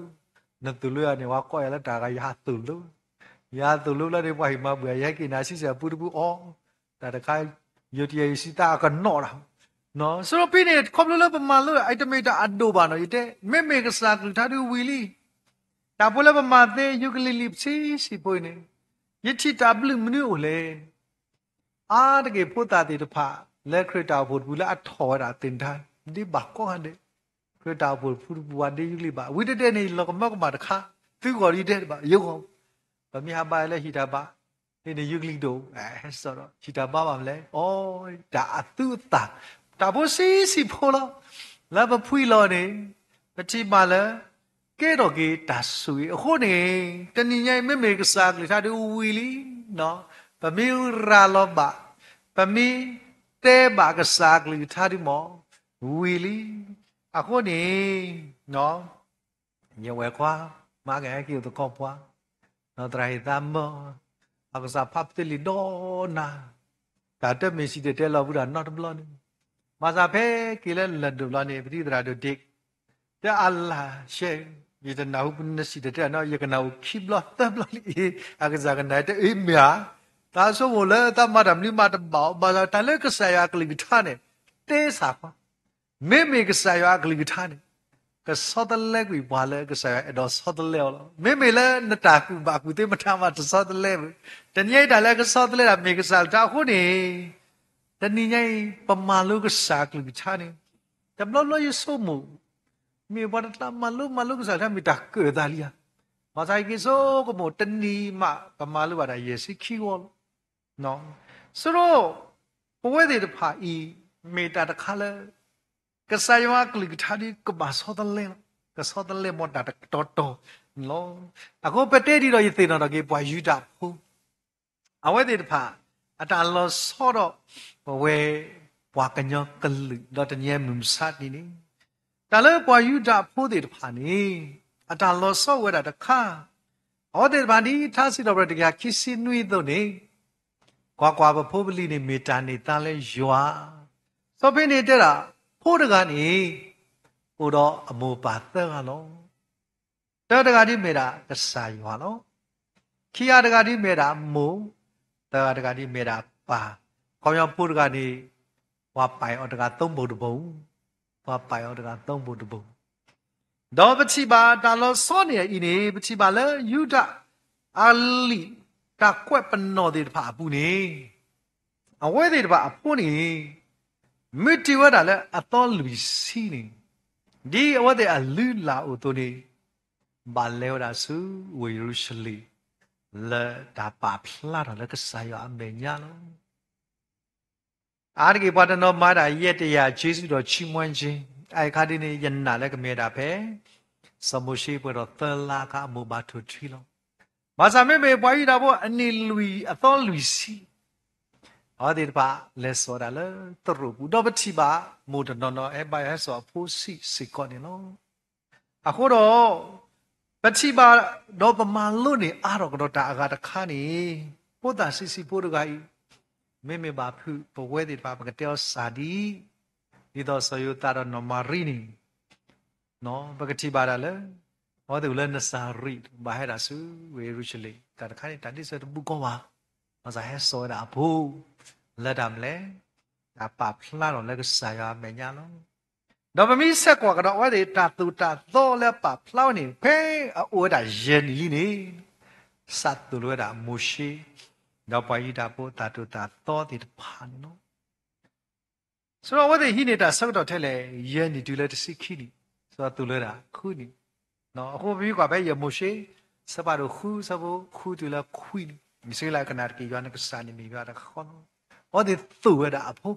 နသိၣ်လိယၤန့ၣ် ပှၤကိးယၤလၢတၢ်ဂၤယဟးသိၣ်လိ, ယဟးသိၣ်လိဘျီန့ၣ် ပှၤဟ့ၣ်မၤဘူၣ်ယၤ ယဟဲက့ၤနၤဆံဆဲၣ်ပူတပူအီၤ, တၢ်တခါ ယိၤတယဲၢ်ယစံးသးအကနီၣ်တၢ်, စရီပံန့ၣ် ခီဖျိလၢပမၤလိ အတမ့ၢ်တၢ်အဒိၣ်ဘၣ်နီၤ, ယတဲ မ့မ့ၢ်ကစၢ်ကလုၢ်ကထါဒုးဝံၤလံ, တၢ်ဖိလၢပမၤသ့ယူကလံလံၤပဆံးဆံးဖိအံၤန့ၣ်, ယထံၣ်တၢ်ဘျုးမနုၤအိၣ်လဲၣ် အါတက့ၢ်ဖိသၣ်သ့ၣ်တဖၣ် လၢခရံာ်တၢ်အိၣ်ဖှိၣ်တပူၤလၢအထီၣ်ဝဲဒၣ်သ့ၣ်တဖၣ် ဒ့ဘၣ်ကိးဂၤဒဲး, ခရံာ်တၢ်အိၣ်ဖှိၣ်တပူၤတပူၤဝဲဒ့ယူကလံၤဘၣ်, ဝံၤတဒဲးန့ၣ် ယလီၤကမၢကမၣ်တခါ, သုဂီၢ်ဒ်ယတဲတဘၣ်, ယဂီၢ်, ပမ့ၢ်ဟးဘါလၢဟံၣ်တၢ်ဘါ, န့ၣ်ယူကလံၤဒိၣ်, ဟံၣ်တၢ်ဘါဘၣ်မနုၤလဲၣ်, အီ, တၢ်အသူအသၣ်, တၢ်ဖိဆံးဆံးဖိလီၤ, လၢပဖှံလီၤန့ၣ်, ပထံၣ်မးလၢ ကဲထီၣ်က့ၤတၢ်ဆိၣ်ဂ့ၤအဃိန့ၣ်, တနံၤညါအံၤ မ့မ့ၢ်ကစၢ်ကလုၢ်ကထါဒုးဝံၤလံ, ပမ့ၢ်ရၤလီၤဘၣ်, ပမ့ၢ်တဲဘၣ်ကစၢ်ကလုၢ်ကထါဒုးမး, ဝံၤလံ, အဃိန့ၣ်, ယဝဲၢ်ခွါ, မၤကဟဲက့ၤအိၣ်သကိးပှၤ, ဒီးသရၣ်ဟ့ၣ်သးမၢ, အကစၢ်ဖးပသ့လံာ်ဒီးနၤ, တၢ်တမ့ၢ်စံၣ်တဲၤတဲလီၤပူၤတၢ်နီတဘျီန့ၣ်, ဘၣ်ဆၣ်ဖဲက့ၤလၢလၢၢ်ဒိၣ်ဘျီန့ၣ် ပတံၤသရၣ်ဒိၣ်ဒ့း တဲအလၤရှဲ, ယတနၢ်ဟူပနစံၣ်တဲၤတဲလီၤနီၤ, ယကနၣ်အိၣ်ခံဘျီသၢဘျီလံ, အကစၢ်ကနၣ်တဲအ့မ့ၢ်ဧါ, သးဆိကမိၣ်လၢသးမၤတၢ်မနုၤမးတဘၣ်အီၤ, ဘၣ်ဆၣ်တၢ်လၢကစၢ်ယွၤအကလုၢ်ကထါန့ၣ်, တဲစၢ်ကွၢ် မ့မ့ၢ်ကစၢ်ယွၤအကလုၢ်ကထါန့ၣ်, ကဆီတလဲကွံာ်ပှၤလၢကစၢ်ယွၤအဲၣ်ဒိးဆီတလဲအီၤလီၤ. မ့မ့ၢ်လၢနတၢ်ကူၣ်ဘၣ်ကူၣ်သ့မတၤမးတဆီတလဲဘၣ်. တနံၤအံၤတၢ်လၢကဆီတလဲဒၣ်မ့ၢ်ကစၢ်ကလုၢ်ကထါအဃိန့ၣ်, တနံၤညါအံၤ ပမၤလိကစၢ်ကလုၢ်ကထါန့ၣ်, တဘျီဘျီယဆိကမိၣ်, မ့ၢ်ပှၤတကျါမၤလိမၤလိကစၢ်ကလုၢ်ကထါမ့ၢ်တၢ်ကၢၣ်သးလံဧါ. ဘၣ်ဆၣ်ယက့ၤဆိကမိၣ်တနံၤမး ပမၤလိဘၣ်တၢ်ယဲၢ်ဆံခံဝီလီၤ. စရီ, ပဝဲသ့ၣ်တဖၣ်အံၤ မ့ၢ်တၢ်တခါလၢ ကစၢ်ယွၤအကလုၢ်ကထါဒ်ကဘၣ်ဆီတလဲလီၤ. ကဆီတလဲမ့ၢ်တၢ်တတီၤတီၤန့ၣ်လီၤ. အဃိပတဲဒ်ဒီးယသ့ၣ်နီၣ်ထီၣ်က့ၤပှၤယူဒၤဖိ အဝဲသ့ၣ်တဖၣ် အတၢ်လီၤဆီဒီး ပဝဲပှၤကညီကလုာ် ဒီးတနံၤအံၤမုၢ်မဆါတနံၤန့ၣ်, တၢ်လၢပှၤယူဒၤဖိသ့ၣ်တဖၣ်န့ၣ် အတၢ်လီၤဆီဝဲဒၣ်တခါ, အဝဲသ့ၣ်တဖၣ်ဒ်ထါစံးထီၣ်ပတြၢၤတကယၤခံဆံနွံအသိးန့ၣ်, ကွၢ်ကွၢ်, ပဖိပလံၤန့ၣ်မ့ၢ်တၢ်န့ၢ်သါလၢယွၤ. စီၤဖ့န့ၣ်တဲဒၣ်, ဖိတဂၤန့ၣ် အိၣ်ဒီးအမိၢ်ပၢ်သၢဂၤလီၤ. တၢတဂၤဒ်မ့ၢ်ဒၣ်ကစၢ်ယွၤလီၤ. ခံဂၤတဂၤဒ်မ့ၢ်ဒၣ်မိၢ်, သၢဂၤတဂၤဒ်မ့ၢ်ဒၣ်ပၢ်. ခီပညီဖိတဂၤန့ၣ် ပှၤပာ်အီၤတဂၤသုံးပုံတစ်ပုံ, ပှၤပာ်အီၤတဂၤသုံးပုံတစ်ပုံ. ဒီးပထံၣ်ဘၣ်တၢ်လီၤဆီန့ၣ်အအံၤန့ၣ်, ပထံၣ်ဘၣ်လၢယူဒၤအလံာ်တၢ်ကွဲးပနီၣ်သ့ၣ်တဖၣ်အပူၤန့ၣ်, အဝဲသ့ၣ်တဖၣ်အဖိန့ၣ် မ့ၢ်တုၤဝဲဒၣ်လၢအသီလွံၢ်ဆံန့ၣ်, ဒ်အဝဲသ့ၣ်အလုၢ်အလၢ်အိၣ်အသိးန့ၣ်, ဘၣ်လဲၤဝဲဒၣ်ဆူဝ့ၢ်ယရူၤၡလ့ၣ် လၢတၢ်ပာ်ဖျါထီၣ်လၢကစၢ်ယွၤအမဲာ်ညါလီၤ. အါတက့ၢ်ပှၤတနီၤမၤဒၣ် ယဲၢ်တယၤ ကျေးဇူးတော်ချီးမွမ်းခြင်း, အအံၤအခါဒ်န့ၣ် ယနာ်လၢကမ့ၢ်ဝဲဒၣ်ဖဲ စီၤမိၤၡ့ပှဲၤထီၣ်သၢလါအခါ အမိၢ်ပၢ်ထိၣ်ထွံလီၤ. ဘၣ်ဆၣ်မ့မ့ၢ်ပှၤယူဒၤဖိအနံၣ်လွံၢ်အသီလွံၢ်ဆံ, အဝဲသ့ၣ်တဖၣ်လဲၤစိာ်ဝဲဒၣ်လၢသရိာ်ပူၤ, ဒီးပထံၣ်ဘၣ်မိၢ်တနီၤနီၤ ဟဲဘါယွၤဟဲစိာ်အဖိဆံးစ့ၢ်ကီးန့ၣ်လီၤ. အဃိဒီး ပထံၣ်ဘၣ်ဒီးပမၤလိန့ၢ်အါထီၣ်ကဒီး တၢ်အဂၤတခါန့ၣ်, ဖိသၣ်ဆံးဆံးဖိတဂၤအံၤ, မ့မ့ၢ်ဘၣ်ဖုး ပဝဲသ့ၣ်တဖၣ် ပကတဲအီၤစၢ်ဒံ, ဒ်သိးစီၤယိၤသးဒီးနီၢ်မၤရံန့ၣ်, ပကထံၣ်ဘၣ်ဒၣ်လၢ အဝဲသ့ၣ်အိၣ်လၢနစၤရ့း ဘၣ်ဟဲဒၣ်ဆူဝ့ၢ်ယရူၤၡလ့ၣ်, တၢ်တခါန့ၣ် တၢ်ဒ်သိးတဘူးကီဘၣ်, ဘၣ်ဆၣ်ဟဲစိာ်ဝဲဒၣ်အဖိ လၢတၢ်မနုၤလဲၣ်, တၢ်ပာ်ဖျါထီၣ်လၢကစၢ်ယွၤအမဲာ်ညါလီၤ. ဒီးပမ့ၢ်ဆဲးကွၢ်ကဒီး အဝဲသ့ၣ်တၢ်သိၣ်တၢ်သီလၢအပာ်ဖျါဝဲန့ၣ် ဖဲအအိၣ်ဝဲဒၣ်ယဲၢ်နံၣ်လံန့ၣ်, စးသိၣ်လိဝဲဒၣ်မိၤၡ့ ဒီးပှၤယူဒၤဖိအတၢ်သိၣ်တၢ်သီသ့ၣ်တဖၣ်န့ၣ်လီၤ. ဆိဒီးအဝဲသ့ၣ်ဟံးန့ၢ်တၢ်ဆၢကတီၢ်ထဲလဲၣ်, ယဲၢ်နံၣ်တုၤလၢတဆံခံနံၣ်, ဆိသိၣ်လိဝဲဒၣ်ဃုနံၣ်, အဃိပမ့ၢ်ကွၢ်ဖဲယဲၢ်မိၤၡ့ အဆၢဖးဒိၣ်ဃု အဆၢဖိဃုတုၤလၢခွံန့ၣ်, အံၣ်စရ့လးကနၣ်တက့ၢ် ယွၤနကစၢ်န့ၣ်မ့ၢ်ယွၤတဂၤဃီလီၤ. အဝဲသ့ၣ်သိၣ်ဝဲဒၣ်အဖိ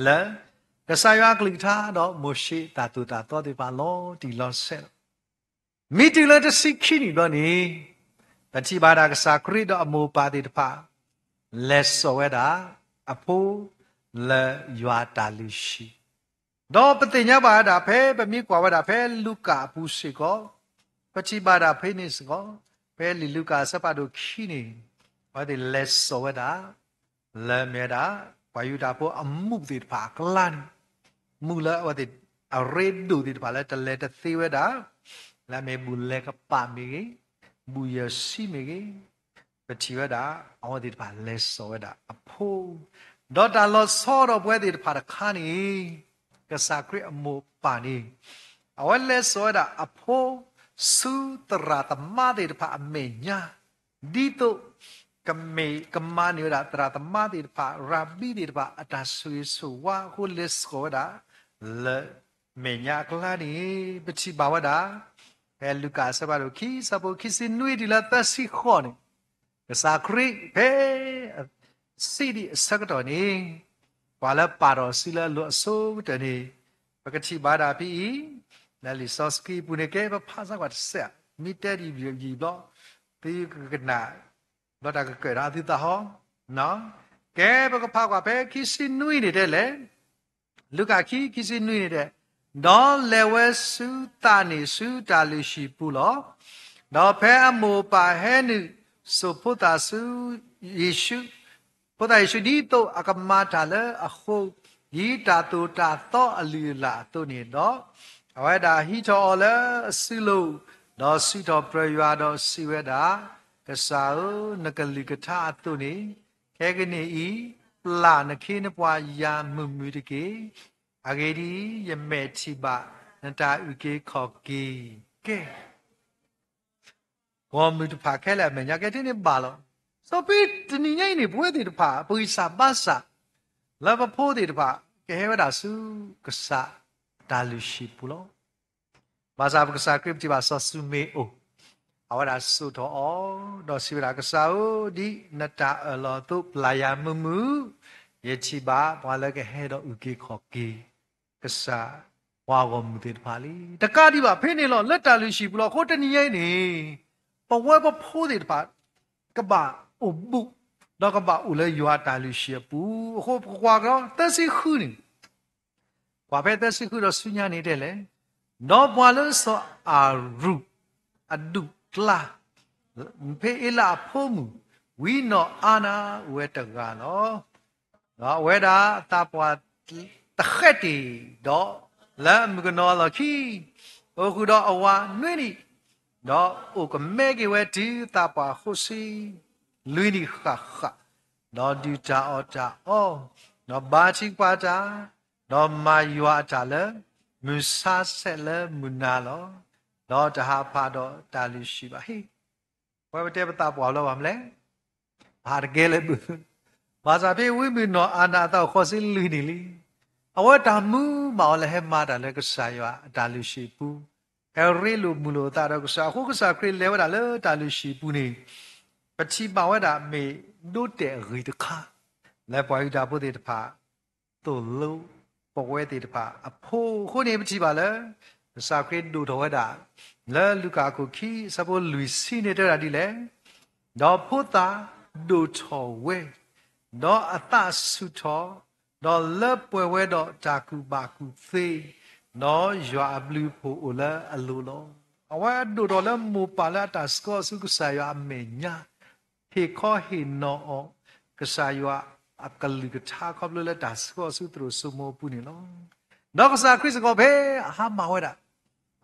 လၢ ကစၢ်ယွၤအကလုၢ်ကထါဒီးမိၤၡ့အတၢ်သိၣ်တၢ်သီသ့ၣ်တဖၣ်လီၤတံၢ်လီၤဆဲးလီၤ. မ့ၢ်တုၤလၢတဆံခံနံၣ်ဘျီန့ၣ်, ပထံၣ်ဘၣ်ဒၣ်ကစၢ်ခရံာ်ဒီးအမိၢ်အပၢ်သ့ၣ်တဖၣ် လဲၤစိာ်ဝဲဒၣ်အဖိ လၢယွၤအတၢ်လုၢ်ဟံၣ်, ဒီးပသ့ၣ်ညါဘၣ်ဝဲဒၣ် ဖဲပမ့ၢ်ကွၢ်ဝဲဒၣ်ဖဲလူၤကၣ်အပူၤစ့ၢ်ကီး, ပထံၣ်ဘၣ်ဒၣ်ဖဲန့ၣ်စ့ၢ်ကီး, ဖဲလံာ်လူၤကၣ်အဆၢဖးဒိၣ်ခံန့ၣ်, အဝဲသ့ၣ်လဲၤစိာ်ဝဲဒၣ် လၢမ့ၢ်ဝဲဒၣ် ပှၤယူဒၤဖိအမူးသ့ၣ်တဖၣ်အကျါန့ၣ်, မူးလၢအဝဲသ့ၣ်အရ့ဒိၣ်သ့ၣ်တဖၣ်လၢတလဲၤတသ့ဝဲဒၣ်, လၢအမ့ၢ်ဘူၣ်လဲၤကပၤမ့ၢ်ဂ့ၤ, ဘူၣ်ယဲၢ်ဆံမ့ၢ်ဂ့ၤ, ပထံၣ်ဝဲဒၣ် အဝဲသ့ၣ်တဖၣ်လဲၤစိာ်ဝဲဒၣ်အဖိ, ဒီးတၢ်လီၤဆီဒီးပဝဲသ့ၣ်တဖၣ်တခါန့ၣ်, ကစၢ်ခရံာ်အမိၢ်အပၢ်န့ၣ်, အဝဲလဲၤစိာ်ဝဲဒၣ်အဖိ ဆူသရၣ်သမါသ့ၣ်တဖၣ်အမဲာ်ညါ, ဒ်သိး ကမ့ၢ်ကမၤန့ၢ်ဝဲဒၣ်သရၣ်သမါသ့ၣ်တဖၣ် ရၤဘံသ့ၣ်တဖၣ် အတၢ်ဆိၣ်ဂ့ၤဆိၣ်ဝါအဃိ လဲၤစိာ်ဝဲဒၣ် လၢမဲာ်ညါအကျါန့ၣ် ပထံၣ်ဘၣ်ဝဲဒၣ် ဖဲလူၤကၣ်အဆၢဖးဒိၣ်ခံ အဆၢဖိခံဆံနွံတုၤလၢသၢဆံဃိးန့ၣ်, ကစၢ်ခရံာ်ဖဲ စံးဒံးအဆၢကတီၢ်န့ၣ်, ပှၤလၢပာ်ထီၣ်စုလၢအလိၤအဆိကတၢၢ်န့ၣ်, ပကထံၣ်ဘၣ်ဒၣ်ဖဲအံၤ လၢလံာ်စီဆှံအပူၤန့ၣ် ကဲပဖးစၢ်ကွၢ်တစဲး, မ့ၢ်တဲဒ်ယံာ်ဘျီ သုကကနၣ် ဘျီတၢ်ကကၢၣ်ဒီးအသုသးဟီ, ကဲပကဖးကွၢ်ဖဲခံဆံနွံန့ၣ်တဲလဲၣ်, လူၤကၣ်ခံ ခံဆံနွံန့ၣ်တဲ, ဒီးလဲၤဝဲဆူသးန့ၣ်ဆူတၢ်လုၢ်ဟံၣ်ပူၤလီၤ. ဒီးဖဲအမိၢ်အပၢ်ဟဲနုာ်စိာ်ဖိသၣ်ဆူ ယ့ၣ်ၡူး ဖိသၣ်ယ့ၣ်ၡူး ဒ်သိးအကမၤတၢ်လၢအဃိ ဒ်တၢ်သိၣ်တၢ်သီအလုၢ်အလၢ်အသိးန့ၣ်ဒီး, အဝဲဒၣ်ဟံးထီၣ်အီၤလၢအစုလိၤ, ဒီးစံးထီၣ်ပတြၢၤယွၤဒီးစံးဝဲဒၣ်, ကစၢ်ဧၢ, နကလုၢ်ကထါအသိးန့ၣ်, ခဲကနံၣ်အံၤ ပျၢ်နခ့နပှၤယၤမုာ်မုာ်တက့ၢ်. အဂ့ၢ်ဒ်အံၤ, ယမဲာ်ထံၣ်ဘၣ်နတၢ်အုၣ်က့ၤခီၣ်က့ၤ, ကဲ ဂီၢ်မုၢ်တဖၣ်ခဲလၢာ်အမဲာ်ညါ ကဲထံၣ်န့ၢ်ဘၣ်လီၤ. စီၤပ့းတနံၤညါအံၤန့ၣ် ပဝဲသ့ၣ်တဖၣ် ပဂံၢ်စၢ်ဘါစၢ် လၢပဖိသ့ၣ်တဖၣ် ကဟဲဝဲဒၣ်ဆူကစၢ်တၢ်လုၢ်ဟံၣ်ပူၤလီၤ. ဘၣ်ဆၣ်ပကစၢ်ခရံာ် ပထံၣ်ဘၣ်စီၤၡမံၤအိၣ်, အဝဲဒၣ်စိာ်ထီၣ်အီၤ, ဒီးစံးဝဲဒၣ်, ကစၢ်ဧၢ, ဒ်နတၢ်အၢၣ်လီၤအသိး ပျၢ်ယၤမုာ်မုာ်, ယထံၣ်ဘၣ်ပှၤလၢကဟဲဒီးအုၣ်က့ၤခီၣ်က့ၤ ကစၢ်ပှၤဂီၢ်မုၢ်သ့ၣ်တဖၣ်လံ. တကးဒံးဘၣ်ဖဲန့ၣ်လီၤ, လၢတၢ်လုၢ်ဟံၣ်ပူၤလီၤ. အဃိတနံၤညါအံၤန့ၣ် ပဝဲပဖိသ့ၣ်တဖၣ် ကဘၣ်အိၣ်ဘူး, ဒီးကဘၣ်အိၣ်လၢယွၤတၢ်လုၢ်ဟံၣ်အပူၤ. အဃိပကကွၢ်ကဒီးသၢဆံဃုန့ၣ်, ကွၢ်ဖဲသၢဆံဃုဒီးဆူညါန့ၣ်တဲလဲၣ်, ဒီးပှၤလၢစီၤအၤရူၢ်အဒူၣ်ကျါ ဖဲအ့လးအဖိမုၣ် ဝံနီၢ်အါနၤဝဲတဂၤလီၤ. ဒီးအဝဲဒၣ်သးပှၢ်တဃဲးတ့ၢ်, ဒီးလၢအမုၣ်ကနီၤအလီၢ်ခံ အိၣ်ဃုာ်ဒီးအဝၤနွံနံၣ်, ဒီးအိၣ်ကမဲက့ၤဝဲတုၤသးပှၢ်ဃိးဆံလွံၢ်နံၣ်ဃၣ်ဃၣ်, ဒီးဒုၣ်တၢ်အီၣ်တၢ်အီ, ဒီးဘါထုကဖၣ်တၢ်, ဒီးမၤယွၤအတၢ်လၢ မုၢ်ဆါဆဲးလၢမုၢ်နၤလီၤ. ဒီးတဟးဖးဒီးတၢ်လုၢ်ဟံၣ်ဘၣ်. ဟ့ၣ်, ပဝဲပတဲပသးပှၢ်လၢၤဘၣ်မနုၤလဲၣ်. ဟးတကဲလၢၤဘၣ်. ဘၣ်ဆၣ်ဖဲဝံမုၢ်နီၢ်အၤနၤအသးအိၣ်ဃီစ့လွံၢ်နံၣ်လံ, အဝဲတၢ်မူဘၣ်အီၤလၢဟဲမၤတၢ်လၢကစၢ်ယွၤအတၢ်လုၢ်ဟံၣ်ပူၤ, ဟဲရ့လိာ်မုာ်လိာ်အသးဒီးကစၢ်အဃိ ကစၢ်ခရံာ်လဲၤဝဲဒၣ်လၢတၢ်လုၢ်ဟံၣ်ပူၤန့ၣ်, ပထံၣ်ဘၣ်ဝဲဒၣ်မ့ၢ်ဒိတဲာ်အဂ့ၢ်တခါ လၢပှၤယူဒၤဖိသ့ၣ်တဖၣ် သိၣ်လိပဝဲသ့ၣ်တဖၣ်အဖီခိၣ်န့ၣ် ပထံၣ်ဘၣ်လၢ ကစၢ်ခရံာ်ဒိၣ်ထီၣ်ဝဲဒၣ် လၢလူၤကၣ်အခိၣ်ခံ အဆၢဖိလွံၢ်ဆံန့ၣ်တဲဝဲဒၣ်ဒ်လဲၣ်. ဒီးဖိသၣ်ဒိၣ်ထီၣ်ဝဲ, ဒီးအသးဆူၣ်ထီၣ်, ဒီးလၢပှဲၤဝဲဒီးတၢ်ကူၣ်ဘၣ်ကူၣ်သ့, ဒီးယွၤအဘျုးအဖှိၣ်အိၣ်လၢအလိၤလီၤ. အဝဲဒိၣ်ထီၣ်လၢမိၢ်ပၢ်လၢအတၢ်ဆှၢအီၤဆူကစၢ်ယွၤအမဲာ်ညါ, ဟ့ၣ်ခီဟ့ၣ်နီၤအီၤ ကစၢ်ယွၤအကလုၢ်ကထါခီဖျိလၢတၢ်ဆှၢအီၤဆူသရိာ်စိမိၤအပူၤန့ၣ်လီၤ. ဒီးကစၢ်ခရံာ်စ့ၢ်ကီးဖဲအဟါမၢ်ဝဲဒၣ်,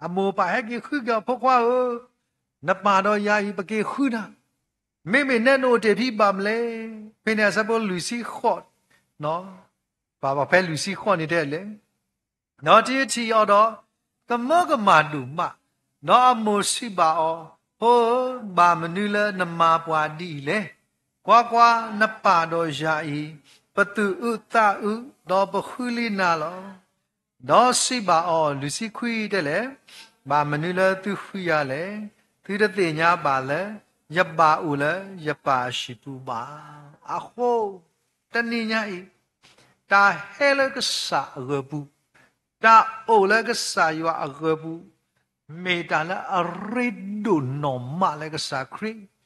အမိၢ်အပၢ်ဟဲက့ၤဃုက့ၤအီၤ ဖိခွါဧၢ, နပၢ်ဒီးယၤအံၤ ပက့ၤဃုနၤ, မ့မ့ၢ်နဲနအိၣ်တ့ၢ်ဖဲဘၣ်မနုၤလဲၣ်. ဖဲန့ၣ်အဆၢဖိလွံၢ်ဆံဃိး, ပာ်ဖဲလွံၢ်ဆံဃိးန့ၣ်တဲလဲၣ်. ဒီးတထံၣ်အီၤဒီး ကမၢကမၣ်ဒိၣ်မး, ဒီးအမိၢ်စံးဘၣ်အီၤ, ဖိဧၢ, ဘၣ်မနုၤလၢနမၤပှၤဒ်အံၤလဲၣ်. ကွၢ်ကွၢ်, နပၢ်ဒီးယၤအံၤ ပသူၣ်အုးသးအုး, ဒီးပဃုလံနၤလီၤ. ဒီးစံးဘၣ်အီၤ, လွံၢ်ဆံခွံတဲလဲၣ်, ဘၣ်မနုၤလၢသုဃုယၤလဲၣ်. သုတသ့ၣ်ညါဘၣ်လၢ ယဘၣ်အိၣ်လၢယပၢ်အဟံၣ်ပူၤဘၣ်. အဃိ တနံၤညါအံၤ တၢ်ဟဲလၢကစၢ်အဂၢၢ်ပူၤ, တၢ်အိၣ်လၢကစၢ်ယွၤအဂၢၢ်ပူၤ, မ့ၢ်တၢ်လၢအရ့ဒိၣ်နီၢ်မးလၢကစၢ်ခရံာ်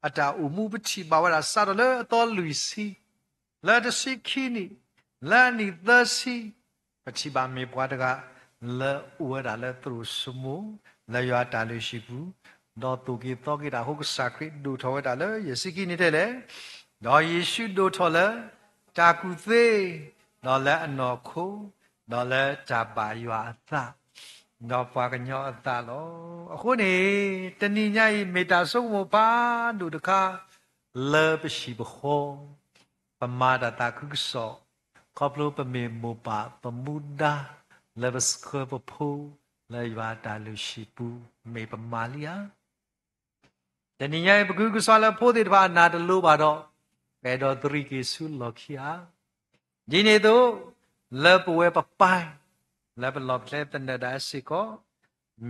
အတၢ်အိၣ်မူ ပထံၣ်ဘၣ်ဝဲဒၣ်စးထီၣ်လၢအသီလွံၢ်ဆံ, လၢတဆံခံနံၣ်, လၢအနံၣ်သၢဆံ, ပထံၣ်ဘၣ်မ့ၢ်ပှၤတဂၤ လၢအိၣ်ဝဲဒၣ်လၢသရိာ်စိမိၤ လၢယွၤအတၢ်လုၢ်ဟံၣ်ပူၤ, ဒီးသိၣ်က့ၤသီက့ၤတၢ်အဃိ ကစၢ်ခရံာ်ဒိၣ်ထီၣ်ဝဲဒၣ်လၢယဲၢ်ဆံခံနံၣ်ထဲလဲၣ်. ဒီးယ့ၣ်ၡူးဒိၣ်ထီၣ်လၢ တၢ်ကူၣ်သ့, ဒီးလၢအနီၢ်ခိ, ဒီးလၢတၢ်ဘၣ်ယွၤအသး, ဒီးပှၤကညီအသးလီၤ. အဃိန့ၣ် တနံၤညါအံၤ မ့ၢ်တၢ်ဆိကမိၣ်ဖးဒိၣ်တခါ လၢပဟံၣ်ပဃီ, ပမၤတၢ်သးခုကစီၣ်, ခီဖျိပမ့ၢ်မိၢ်ပၢ်ပမူဒါ လၢပဆှၢပဖိ လၢယွၤအတၢ်လုၢ်ဟံၣ်ပူၤ မ့ၢ်ပမၤလံဧါ. တနံၤညါအံၤ ပကဟုကစွါလၢဖိသ့ၣ်တဖၣ်အနၢ်တလိၤဘၣ်ဒီး ပအဲၣ်ဒိးသရံးက့ၤဆူလီၢ်ခံဧါ. ဒ်န့ၣ်အသိး လၢပဝဲပပၢ် လၢပလီၢ်ပကျဲသနၢၣ်ဒၣ်စ့ၢ်ကီး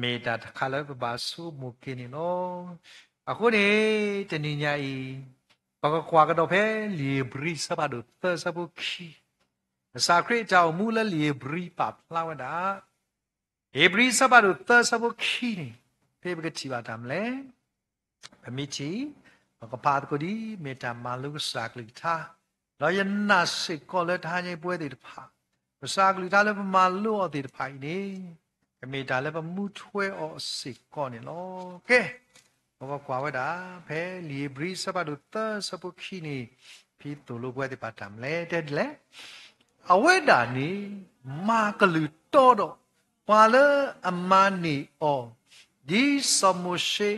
မ့ၢ်တၢ်တခါလၢပဘၣ်ဆိကမိၣ်က့ၤန့ၣ်လီၤ. အဃိန့ၣ် တနံၤညါအံၤ ပကကွၢ်ကဒီးဖဲလံာ်ဧ့ၤဘြံၤ အဆၢဖးဒိၣ်သၢ အဆၢဖိခံ, ကစၢ်ခရံာ်အတၢ်အိၣ်မူလၢလံာ်ဧ့ၤဘြံၤပာ်ဖျါဝဲဒၣ် ဧ့ၤဘြံၤ အဆၢဖးဒိၣ်သၢ အဆၢဖိခံန့ၣ် ဖဲပကထံၣ်ဘၣ်တၢ်မနုၤလဲၣ်. ပမ့ၢ်ထံၣ်, ပကဖးသကိးဒ်အမ့ၢ်တၢ်မၤလိကစၢ်အကလုၢ်ကထါ, ဒီးယနာ်စ့ၢ်ကီးလၢတဟါညါအံၤပဝဲသ့ၣ်တဖၣ် ကစၢ်အကလုၢ်ကထါလၢပမၤလိအီၤသ့ၣ်တဖၣ်အံၤန့ၣ် ကမ့ၢ်တၢ်လၢပမူထွဲအီၤစ့ၢ်ကီးန့ၣ်လီၤ. ကဲ, ပကကွၢ်ဝဲဒၣ် ဖဲလံာ်ဧ့ၤဘြံၤ အဆၢဖးဒိၣ်သၢ အဆၢဖိခံန့ၣ် ဖဲသိၣ်လိပဝဲသ့ၣ်တဖၣ်တၢ်မနုၤလဲၣ် တဲဒ်လဲၣ်. အဝဲဒၣ်န့ၣ် မၤကလုၢ်တီဒီး ပှၤလၢအမၤန့ၢ်အီၤ ဒ်စီၤမိၤၡ့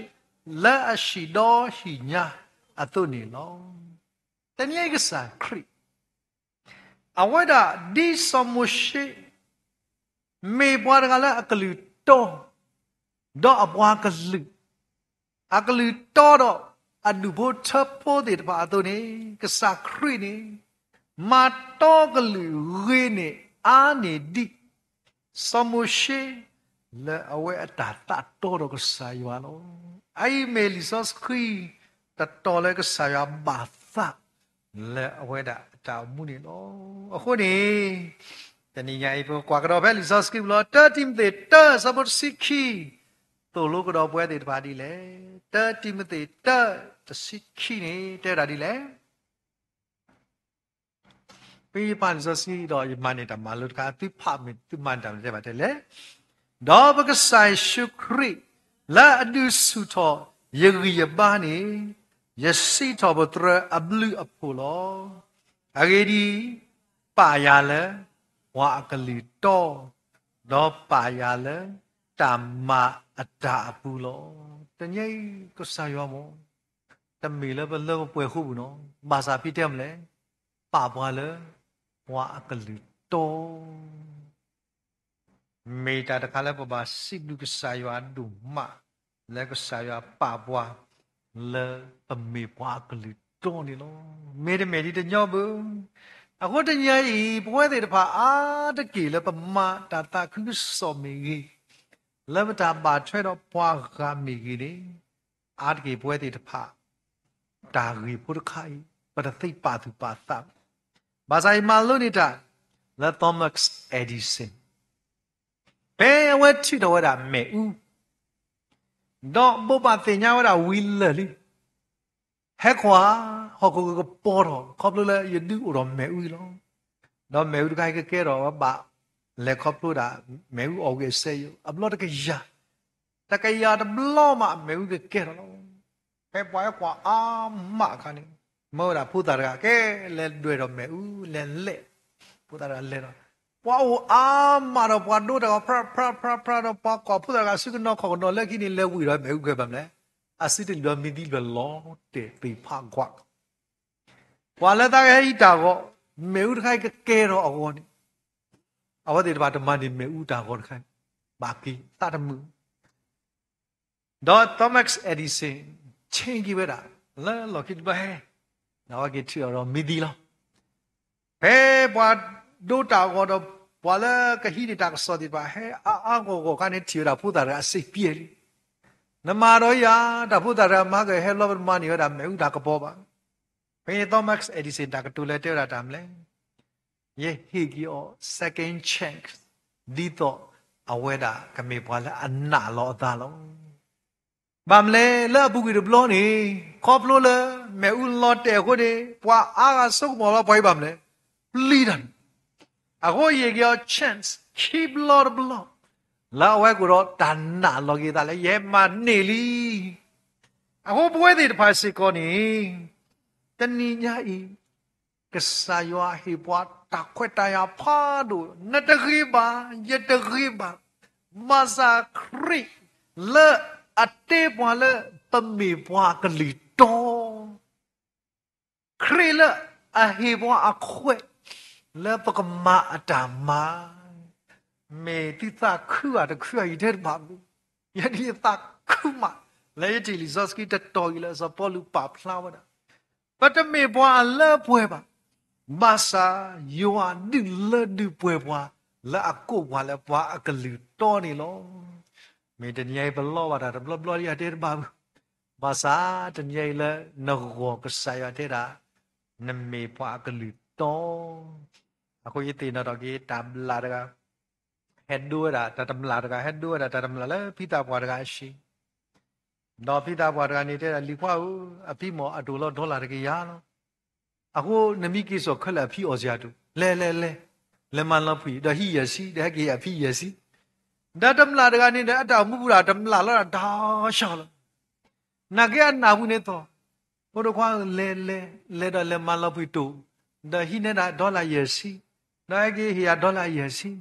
လၢအဟံၣ်ဒီဟံၣ်ညါအသိးန့ၣ်လီၤ. တနံၤအံၤကစၢ်ခရံာ် အဝဲဒၣ်ဒ်စီၤမိၤၡ့ မ့ၢ်ပှၤတဂၤလၢအကလုၢ်တီ ဒီးအပှၤကလုာ် အကလုၢ်တီဒီးအဒူၣ်ဖိထၢဖိသ့ၣ်တဖၣ်အသိးန့ၣ် ကစၢ်ခရံာ်န့ၣ် မၤတီကလုၢ်ဂ့ၤန့ၢ်အါန့ၢ်ဒံး စီၤမိၤၡ့ လၢအဝဲအတၢ်သးတီဒီးကစၢ်ယွၤလီၤ. အအံၤမ့ၢ်လံာ်စီဆှံ တတီၤလၢကစၢ်ယွၤဘၣ်သး လၢအဝဲဒၣ်အတၢ်အိၣ်မူန့ၣ်လီၤ. အဃိန့ၣ် တနံၤညါအံၤ ပကကွၢ်ကဒီးဖဲလံာ်စီဆှံပူၤလီၤ. တၢတံၤမသ့းတၢ အဆၢဖိတဆံခံ သိၣ်လိကဒီးပဝဲသ့ၣ်တဖၣ်ဒ်လဲၣ်. တၢတံၤမသ့းတၢ တဆံခံန့ၣ် တဲဝဲဒၣ်ဒ်လဲၣ်. ဖဲယဖးလံာ်စီဆှံဒီး ယမၤန့ၢ်တၢ်မၤလိတခါ, သုဖးမ့ၢ် သုမၤန့ၢ်တၢ်မၤလိတဲဘၣ်တဲလဲၣ်. ဒီးပကစၢ်ယ့ၣ်ၡူးခရံာ် လၢအဒုးဆူၣ်ထီၣ်ယဂံၢ်ယဘါန့ၣ် ယစံးထီၣ်ပတြၢၤအဘျုးအဖှိၣ်လီၤ. အဂ့ၢ်ဒ်အံၤ, ပာ်ယၤလၢ ပှၤအကလုၢ်တီ, ဒီးပာ်ယၤလၢ တၢ်မၤအတၢ်အပူၤလီၤ. တနံၤအံၤ ကစၢ်ယွၤမ့ၢ် တမ့ၢ်လၢပလၢပပှဲၤဃိပူၤနီၤ, ဘၣ်ဆၣ်ဖဲတဲမနုၤလဲၣ်, ပာ်ပှၤလၢ ပှၤအကလုၢ်တီ မ့ၢ်တၢ်တခါလၢပဘၣ်စံးဘျုးကစၢ်ယွၤဒိၣ်မး လၢကစၢ်ယွၤပာ်ပှၤ လၢပမ့ၢ်ပှၤအကလုၢ်တီန့ၣ်လီၤ. မ့တမ့ၢ်ဒ်တညီဘၣ်. အဃိတနံၤအံၤ ပဝဲသ့ၣ်တဖၣ်အါတက့ၢ်လၢပမၤတၢ်သးခုကစီၣ်မ့ၢ်ဂ့ၤ, လၢပတၢ်ဘၣ်ထွဲဒီးပှၤဂၤမ့ၢ်ဂ့ၤန့ၣ်, အါတက့ၢ်ပဝဲသ့ၣ်တဖၣ် တၢ်ဂ့ၢ်ဖိတခါအံၤ ပတသ့ပာ်သူၣ်ပာ်သးဘၣ်. ဘၣ်ဆၣ်ယမၤလိန့ၢ်တၢ် လၢ Thomas Edison ဖဲအဝဲထုးထီၣ်ဝဲဒၣ်မ့ၣ်အူ, ဒီးဘိးဘၣ်သ့ၣ်ညါဝဲဒၣ်ဝံၤလၢာ်လံ, ဟဲကွၢ်, ဟီၣ်ခိၣ်ကပီၤထီၣ် ခီဖျိလၢယဒုးအိၣ်ဒီးမ့ၣ်အူလီၤ. ဒီးမ့ၣ်အူတခါအံၤကကဲထီၣ်ဝဲဘၣ်လဲၤခီဖျိဒၣ် မ့ၣ်အူအီၣ်ဂ့ၤအစဲယိာ် အဘျီတကယၤ, တကယၤတဘျီမးမ့ၣ်အူကကဲထီၣ်လီၤ. ဖဲပှၤဟဲကွၢ်အါမးအခါန့ၣ်, မၢဝဲဒၣ်ဖိသၣ်တဂၤ ကဲလဲၤဒွဲၣ်ဒီးမ့ၣ်အူ လဲၤလဲၣ်, ဖိသၣ်တဂၤလဲၤဒီး, ပှၤအိၣ်အါမးဒီးပှၤဒိတၢ်ဂီၤ ဖြးဖြးဖြးဖြးဒီး ပှၤကွၢ်ဖိသၣ်တဂၤအစုကနီၤခီၣ်ကနီၤလၢခံန့ၣ် လဲၤဝံၤဒီးမ့ၣ်အူကဲဘၣ်မလဲၣ်, အစုတလံၤဒီးမံသံလၢာ်လီၤတဲာ်သ့ၣ်ဖးကွၢ် ပှၤလၢသးကဟဲအံၤတၢ်ဂီၤ, မ့ၣ်အူတခါအံၤကကဲထီၣ်အဂီၢ်န့ၣ်, အဝဲသ့ၣ်တဖၣ်တမၤန့ၢ်မ့ၣ်အူတၢ်ဂီၤတခါအံၤ, ဘၣ်က့ၤသးတမုာ်. ဒီး Thomas Edison ဆ့က့ၤဝဲဒၣ် လၢလီၢ်ခံတဘျီဟဲ, ဒီးအဝဲက့ၤထုးအီၤဒီးမံသံလီၤ. ဖဲပှၤဒိတၢ်ဂီၤဒီး ပှၤလၢကဟံးန့ၢ်တၢ်ကစီၣ်သ့ၣ်တဖၣ် ဟဲအါအါဂီၢ်ဂီၢ်အခါန့ၣ် ထံၣ်ဝဲဒၣ်ဖိသၣ်တဂၤအစ့ပျဲလံ. နမၤဒီးယၤ, တၢ်ဖိသၣ်တဂၤမၤကဟဲလီၤ ပတမၤန့ၢ်ဝဲဒၣ်မ့ၣ်အူတၢ်ကပီၤဘၣ်. ဖဲန့ၣ် Thomas Edison တၢ်ကတိၤလဲၤတဲဝဲဒၣ်တၢ်မနုၤလဲၣ်, ယဟ့ၣ်က့ၤအီၤ second chance ဒ်သိးအဝဲဒၣ်ကမ့ၢ်ပှၤလၢအနာ်လီၤအသးလီၤ. ဘၣ်မနုၤလဲၣ် လၢအပူၤကွံာ်တဘျီန့ၣ် ခီဖျိလၢမ့ၣ်အူလီၤတဲာ်အဃိန့ၣ် ပှၤအါဂၤဆိကမိၣ်လီၤ ပှၤအံၤဘၣ်မနုၤလဲၣ် ပျံၤတၢ်န့ၣ်, အဃိယဟ့ၣ်က့ၤအီၤ chance ခံဘျီတဘျီ လၢအဝဲကအိၣ်ဒီးတၢ်နာ်လီၤက့ၤသးလၢယဟဲမၤန့ၢ်လံ. အဃိပဝဲသ့ၣ်တဖၣ်စ့ၢ်ကီးန့ၣ် တနံၤညါအံၤ ကစၢ်ယွၤဟ့ၣ်ပှၤတၢ်ခွဲးတၢ်ယာ်ဖးဒိၣ်, နတဂ့ၤဘၣ်, ယတဂ့ၤဘၣ်, ဘၣ်ဆၣ်ခရံာ်လၢအတ့ပှၤလၢ ပမ့ၢ်ပှၤအကလုၢ်တီ, ခရံာ်လၢအဟ့ၣ်ပှၤအခွဲး လၢပကမၤအတၢ်မၤ, မ့ၢ်သုသးခုဧါတခုဧါ ယတဲတဘၣ်ဘၣ်, ယဲဒၣ်ယသးခုမး လၢယထံၣ်လံာ်စီဆှံတတီၤအံၤလၢစီၤပီလူးပာ်ဖျါဝဲဒၣ် ပတမ့ၢ်ပှၤအလၢအပှဲၤဘၣ်, ဘၣ်ဆၣ်ယွၤဒုးလၢဒုးပှဲၤပှၤ လၢအကိးပှၤလၢပှၤအကလုၢ်တီန့ၣ်လီၤ. မ့ၢ်တနံၤအံၤပလီဘၣ်တၢ်တဘျီဘျီဒ်ယတဲတဘၣ်ဘၣ်, ဘၣ်ဆၣ်တနံၤအံၤလၢနဂီၢ်ကစၢ်ယွၤတဲဒၣ် နမ့ၢ်ပှၤအကလုၢ်တီ, အဃိယသ့ၣ်နီၣ်ထီၣ်က့ၤတၢ်မျၢ်တဂၤ ဟဲဒိဝဲဒၣ်တၢ်တမျၢ်တဂၤ ဟဲဒိဝဲဒၣ်တၢ်တမျၢ်လၢဖံသးပှၢ်တဂၤအဟံၣ်, ဒီးဖံသးပှၢ်တဂၤန့ၣ်တဲဒၣ် လံၤခွါဧၢ, အဖံမ့ၢ်အဒိၣ်လီၤဒီလၣ်တကယၤလီၤ. အဃိနမ့ၢ်က့ၤစိာ်ခဲလၢာ်အဖံအီၣ်စ့ၢ်ကီး, လဲၤလဲၤလဲၤ, လဲၤမၤလီၤဖှံဒီးဟံးယဲၢ်ဆံ ဒီးဟဲက့ၤအဖံယဲၢ်ဆံ, ဒီးတမျၢ်တဂၤန့ၣ်ဒီး အတၢ်အိၣ်မူပူၤဒၣ်တမျၢ်လီၤဒၣ်တၢ်ဆၢလီၤ. နာ်က့အနၢ်ပူၤန့ၣ်သိး, ဖိဒိၣ်ခွါဧၢ, လဲၤလဲၤလဲၤဒီးလဲၤမၤလီၤဖှံတိၣ်, ဒီးဟံးန့ၢ်ဒၣ်ဒီလၣ်ယဲၢ်ဆံ, ဒီးဟဲက့ၤဟ့ၣ်ယၤဒီလၣ်ယဲၢ်ဆံ,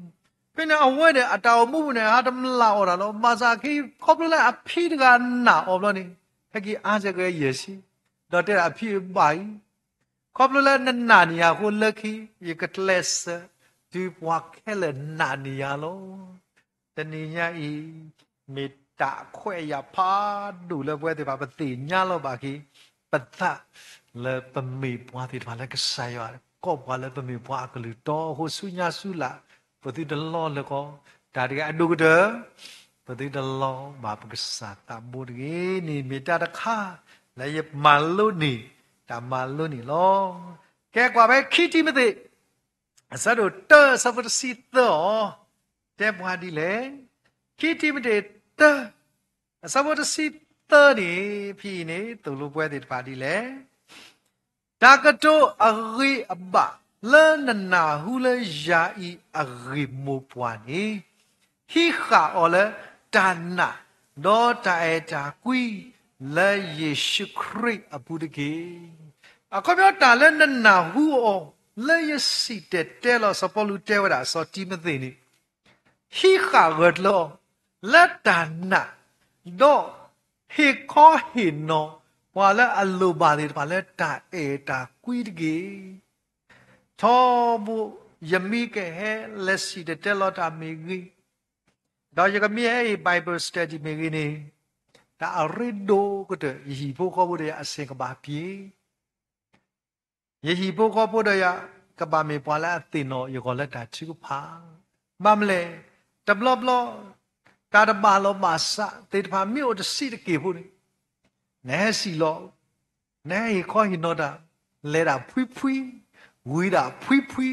ဖဲန့ၣ်အဝဲန့ၣ် အတၢ်အိၣ်မူပူၤန့ၣ် အတမျၢ်အီၣ်ဒၣ်လီၤ. ဘၣ်ဆၣ်ခီဖျိလၢအဖံတဂၤနာ်အီၤဘျီန့ၣ်, ဟဲက့ၤအါစ့ၢ်ကီးယဲၢ်ဆံ, ဒီးတဲဒၣ်အဖံအဘၣ်အံၤ, ခီဖျိလၢနနာ်န့ၢ်ယၤအဃိလၢခံ, ယကကျဲးစၢး တုၤပှၤခဲလၢာ်နာ်န့ၢ်ယၤလီၤ. တနံၤညါအံၤ, မ့ၢ်တၢ်ခွဲးယာ်ဖးဒိၣ်လၢပဝဲသ့ၣ်တဖၣ် ပသ့ၣ်ညါလီၤဘၣ်က့ၤပသး လၢပမ့ၢ်ပှၤသ့ၣ်တဖၣ်လၢကစၢ်ယွၤကိးပှၤလၢပမ့ၢ်ပှၤအကလုၢ်တီအဃိ ဆူညါဆူလာ် ပသုတလီလၢကီ, တၢ်တဂ့ၤအဒိၣ်ကတၢၢ် ပသုတလီဘၣ်ပကစၢ်သးဘိတဂ့ၤန့ၣ် မ့ၢ်တၢ်တခါ လၢယမၤလိန့ၢ် တၢ်မၤလိန့ၢ်လီၤ. ကဲကွၢ်ဖဲခံတံၤမသ့း အဆၢဒိၣ်တၢ အဆၢဖိတဆံသၢအီၤ, တဲပှၤဒ်လဲၣ်. ခံတံၤမသ့းတၢ အဆၢဖိတဆံသၢန့ၣ် ဖဲအံၤန့ၣ် သိၣ်လိပဝဲသ့ၣ်တဖၣ်ဒ်လဲၣ်. တၢ်ကတိၤအဂ့ၤအဘၣ်လၢနနၢ်ဟူလၢယၤအံၤအဂ့ၢ်မိၢ်ပှၢ်န့ၣ်, ဟံးဃာ်အီၤလၢတၢ်နာ် ဒီးတၢ်အဲၣ်တၢ်ကွံ လၢယ့ၣ်ၡူးခရံာ်အပူၤတက့ၢ်. အခီပညီတၢ်လၢနနၢ်ဟူအီၤ လၢယစံၣ်တဲၤတဲလီၤ စီၤပီလူးတဲဝဲဒၣ်စီၤတံၤမသ့းန့ၣ် ဟံးဃာ်ဂၢၢ်ကျၢၤအီၤ လၢတၢ်နာ်, ဒီးဟ့ၣ်ခီဟ့ၣ်နီၤ ပှၤလၢအလိၣ်ဘၣ်သ့ၣ်တဖၣ်လၢတၢ်အဲၣ်တၢ်ကွံတက့ၢ်. ထီဘိယမ့ၢ်ကဟဲလဲၤစံၣ်တဲၤတဲလီၤတၢ်မ့ၢ်ဂ့ၤ, ဒီးယကမ့ၢ်ဟဲအံၤ Bible study မ့ၢ်ဂ့ၤန့ၣ်, တၢ်အရ့ဒိၣ်ကတၢၢ် ယဟံၣ်ဖိဃီဖိဒီးယၤ အဆင်ကဘၣ်ပှဲၤ, ယဟံၣ်ဖိဃီဖိဒီးယၤ ကဘၣ်မ့ၢ်ပှၤလၢအသ့ၣ်နီၣ်ယဂီၢ်လၢတၢ်ထုကဖၣ်. ဘၣ်မနုၤလဲၣ်, တဘျီဘျီ တၢ်တဘၣ်လိာ်ဘၣ်စးသ့ၣ်တဖၣ် မ့ၢ်အိၣ်တဆံးတက့ၢ်ဖိန့ၣ်, နဟဲစံၣ်လီၤ, နဟဲဟ့ၣ်ခီဟ့ၣ်နီၤတၢ်, လဲၤဒၣ်ဖှံဖှံ, ဝံၤဒၣ်ဖှံဖှံ,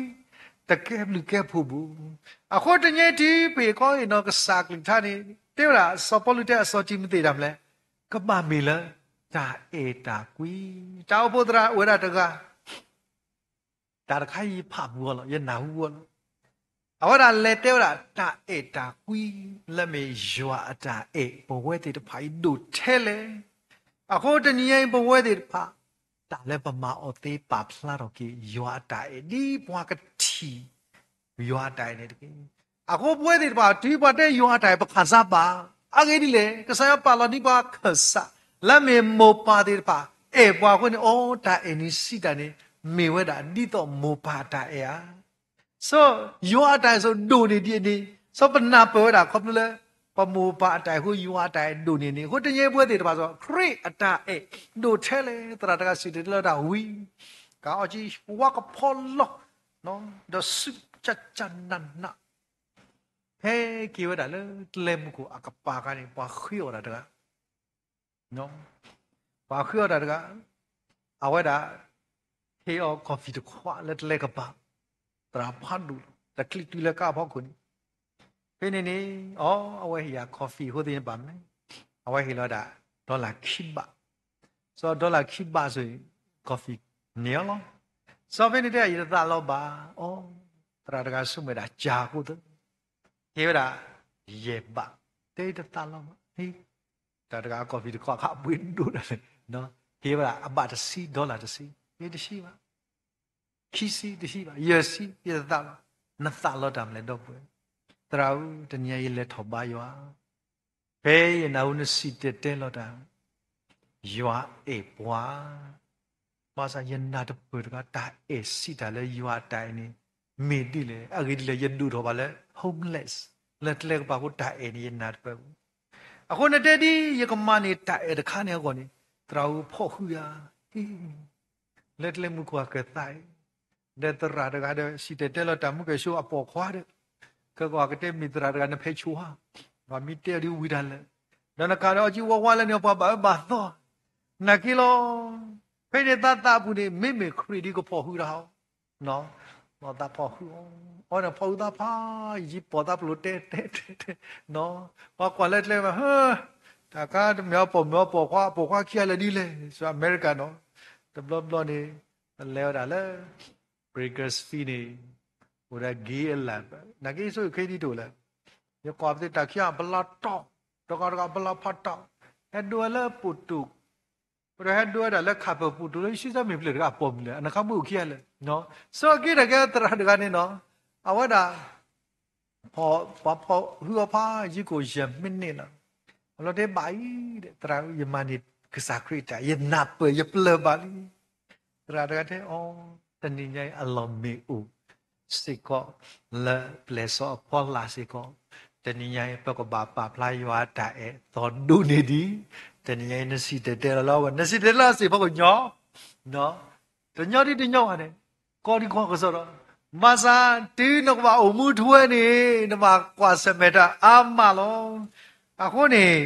တကဲဘျုးကဲဖှိၣ်ဘၣ်. အဃိတနံၤအံၤ တုၤပဟ့ၣ်ခီဟ့ၣ်နီၤကစၢ်အကလုၢ်ကထါန့ၣ် တဲဝဲဒၣ် စီၤပီလူးတဲအစီၤတံၤမသ့းတၢ်မနုၤလဲၣ်, ကဘၣ်မ့ၢ်လၢတၢ်အဲၣ်တၢ်ကွံ. တၢ်အိၣ်ဖှိၣ်သရၣ်အိၣ်ဝဲဒၣ်တဂၤ တၢ်တခါအံၤယဖးပူၤအီၤလီၤ, ယနၢ်ဟူအီၤလီၤ. အဝဲဒၣ်လဲၤတဲဝဲဒၣ် တၢ်အဲၣ်တၢ်ကွံလၢမ့ၢ်ယွၤအတၢ်အဲၣ်ပဝဲသ့ၣ်တဖၣ်အံၤဒိၣ်ထဲလဲၣ်. အဃိတနံၤညါအံၤ ပဝဲသ့ၣ်တဖၣ် တၢ်လၢပမၤအီၤသ့ ပာ်ဖျါထီၣ်က့ၤ ယွၤအတၢ်အဲၣ် ဒ်ပှၤကထံၣ် ယွၤအတၢ်အဲၣ်န့ၣ်တက့ၢ်. အဃိပဝဲသ့ၣ်တဖၣ် တုၤပှၤတဲယွၤအတၢ်အဲၣ် ပခၢၣ်စးဘၣ်. အဂ့ၢ်ဒ်လဲၣ်, ကစၢ်ယွၤပာ်လီၤဒ်ပှၤခၢၣ်စး လၢမ့ၢ်မိၢ်ပၢ်သ့ၣ်တဖၣ် အဲၣ်ပှၤအဃိန့ၣ်, အိ တၢ်အဲၣ်န့ၣ်စံးတၢ်န့ၣ် မ့ၢ်ဝဲဒၣ်ဒ်သိးမိၢ်ပၢ်အတၢ်အဲၣ်ဧါ. စီၤယွၤအတၢ်အဲၣ်စိၤဒိၣ်န့ၢ်ဒ်အန့ၣ်, စီၤပနၢ်ပၢၢ်ဝဲဒၣ်ခီဖျိလၢ ပမိၢ်ပၢ်အတၢ်အဲၣ်အဃိ ယွၤအတၢ်အဲၣ်ဒိၣ်န့ၢ်န့ၣ်, အဃိတနံၤညါအံၤပဝဲသ့ၣ်တဖၣ်စီၤ ခရံာ်အတၢ်အဲၣ်ဒိၣ်ထဲလဲၣ်. သရၣ်တဂၤစံၣ်တဲၤတဲလီၤတၢ်ဝံၤ, ကအီကံဝါကဖီလီၤ, ဒီးစူးကၢ်ကၢ်နးနး, ဖဲက့ၤဝဲဒၣ်လၢတလဲမူခိၣ်အကပၤအခါန့ၣ် ပှၤဃ့အီၣ်တၢ်တဂၤ ပှၤဃ့အီၣ်တၢ်တဂၤ, အဝဲဒၣ် ဟ့ၣ်အီၤ coffee တခွးလၢတလဲကပၤ, သရၣ်ဖးဒိၣ်လီၤ, တချံးတုၤလၢကါဖီခိၣ်န့ၣ်, ဖဲန့ၣ်န့ၣ်, အိ အဝဲဟ့ၣ်ယၤ coffee အဃိသ့ၣ်န့ၣ်ဘၣ်မနုၤလဲၣ်, အဝဲဟ့ၣ်လီၤဝဲဒၣ် dollar ခံဘး, စီၤ dollar ခံဘးစိၤ coffee န့ၢ်အီၤလီၤ. စီၤဖဲန့ၣ်တဲ ယတသးလီၤဘၣ်, အိ သရၣ်တဂၤဆိကမိၣ်ဝဲဒၣ် ကၢ်အဃိသတး ဟ့ၣ်ဝဲဒၣ် ယဲၢ်ဘး, တဲယတသးလီၤဘၣ်, တၢ်တဂၤ coffee တခွးခါပှ့ၤဒိၣ်ဒၣ်လဲာ်, ဟ့ၣ်ဝဲဒၣ်အဘးတဆံ dollar တဆံ, ယတဆံဘၣ်, ခံဆံတဆံဘၣ်, ယဲၢ်ဆံ ယတသးလီၤ, နသးလီၤတၢ်မနုၤလဲၣ်ဒီပုၢ်ဝဲၢ်, သရၣ်ဧၢ တနံၤညါယလဲၤထီၣ်ဘါယွၤ, ဖဲယနၢ်ဟူနစံၣ်တဲၤတဲလီၤတၢ်, ယွၤအဲၣ်ပှၤ ဘၣ်ဆၣ်ယနၢ်တပၢၢ်တဂၤ တၢ်အဲၣ်စံးတၢ်လၢယွၤအတၢ်အဲၣ်န့ၣ် မ့ၢ်ဒ်လဲၣ်. အဂ့ၢ်ဒ်လဲၣ် ယဒိၣ်ထီၣ်ဘၣ်လၢ homeless လၢတလဲကပၤအဃိ တၢ်အဲၣ်န့ၣ် ယနၢ်တပၢၢ်ဘၣ်. အဃိန့ၣ်တဲဒ် ယကမၤန့ၢ်တၢ်အဲၣ်တခါန့ၣ်အဂီၢ်န့ၣ် သရၣ်ဧၢ ဖီၣ်ဃုာ်ယၤ, လၢတလဲမူခိၣ်အကသးအံၤ, ဒီးသရၣ်တဂၤဒီး စံၣ်တဲၤတဲလီၤတၢ်မူကဲၣ်ဆိအပိာ်ခွါဒီး ကကွၢ်ကတဲမ့ၢ်သရၣ်တဂၤနဖဲးဆိဟါ, ပှၤမ့ၢ်တဲအီၤဒ်ဝံၤတၢ်လၢာ်, ဒီးနကးဒီးအီၤကံဝါဝါလၢန့ၣ် ပှၤဘၣ်အၢဘၣ်သီ, နာ်က့လီၤ. ဖဲန့ၣ်သးသးအပူၤန့ၣ် မ့မ့ၢ်ခရံာ်ဒ်ကဖီၣ်ဃုာ်တၢ်အီၤ, သးဖီၣ်ဃုာ်အီၤ, အီၤန့ၣ်ဖီၣ်ဃုာ်သးဖးယံၤ ပိာ်သးပလိာ်တဲတဲတဲတဲ, ပှၤကွၢ်လၢကျဲမး, တၢ်ခါတမ့ၢ်အပိာ်မုၣ်အပိာ်ခွါ အပိာ်ခွါခံဂၤလၢာ်ဒ်လဲၣ်, စှၤအမဲရကၤနီၤ, တဘျီဘျီန့ၣ် ပလဲၤဝဲဒၣ်လၢ Bakersfield န့ၣ်, အိၣ်ဒီး gay အလၢ်, နာ်က့ဆိၣ်ဂ့ၤခဲဒ်တအိၣ်လၢၤ, ယကွၢ်ပသ့ၣ်တၢ်ခံဂၤ ဘလါတီၢ်, တဂၤတဂၤဘလါဖးတီၢ်, ဟဲဒိဝဲလၢပိာ်တိၣ်, ဒီးဟဲဒိဝဲဒၣ်လၢခးပၢၢ်ပိာ်တိၣ်လၢ ယစံးစၢ်မ့ၢ်ပျၢၤတဂၤအပိာ်မုၣ်လဲၣ်, အနခါမုၣ်အိၣ်ခံဂၤလၢာ်, စီၤက့တၢ်ကဲသရၣ်တဂၤန့ၣ်နီၤ, အဝဲဒၣ် ပှၤဖီၣ်ဟုအီၤဖးယံၤကိၣ်ယဲၢ်မံးနံးလီၤ. အလီၤတဲဘၣ်အံၤ, သရၣ်ဧၢ ယမၤန့ၢ်ကစၢ်ခရံာ်အတၢ်, ယနၢ်ပၢၢ်ယပျၢၤဘၣ်လံ. သရၣ်တဂၤတဲအီၤ, တနံၤညါအံၤအလီၢ်မ့ၢ်အိၣ်စ့ၢ်ကီး လၢပျဲၢ်စီၤအဖီလာ်စ့ၢ်ကီး, တနံၤညါအံၤ ပကဘၣ်ပာ်ဖျါယွၤအတၢ်အဲၣ်သီဒိၣ်န့ၢ်ဒံး, တနံၤညါအံၤနစံၣ်တဲၤတဲလီၤလၢအဝဲ, နစံၣ်တဲၤတဲလီၤစ့ၢ်ကီးပှၤကညီ တညီဒ်တညီဘၣ်န့ၣ်, ကီဒံကီကစီဒီး, ဘၣ်ဆၣ်တုၤနကဘၣ်အိၣ်မူထူဝဲန့ၣ်, နဘၣ်ကွၢ်ဆၢၣ်မဲာ်တၢ်အါမးလီၤ. အဃိန့ၣ်,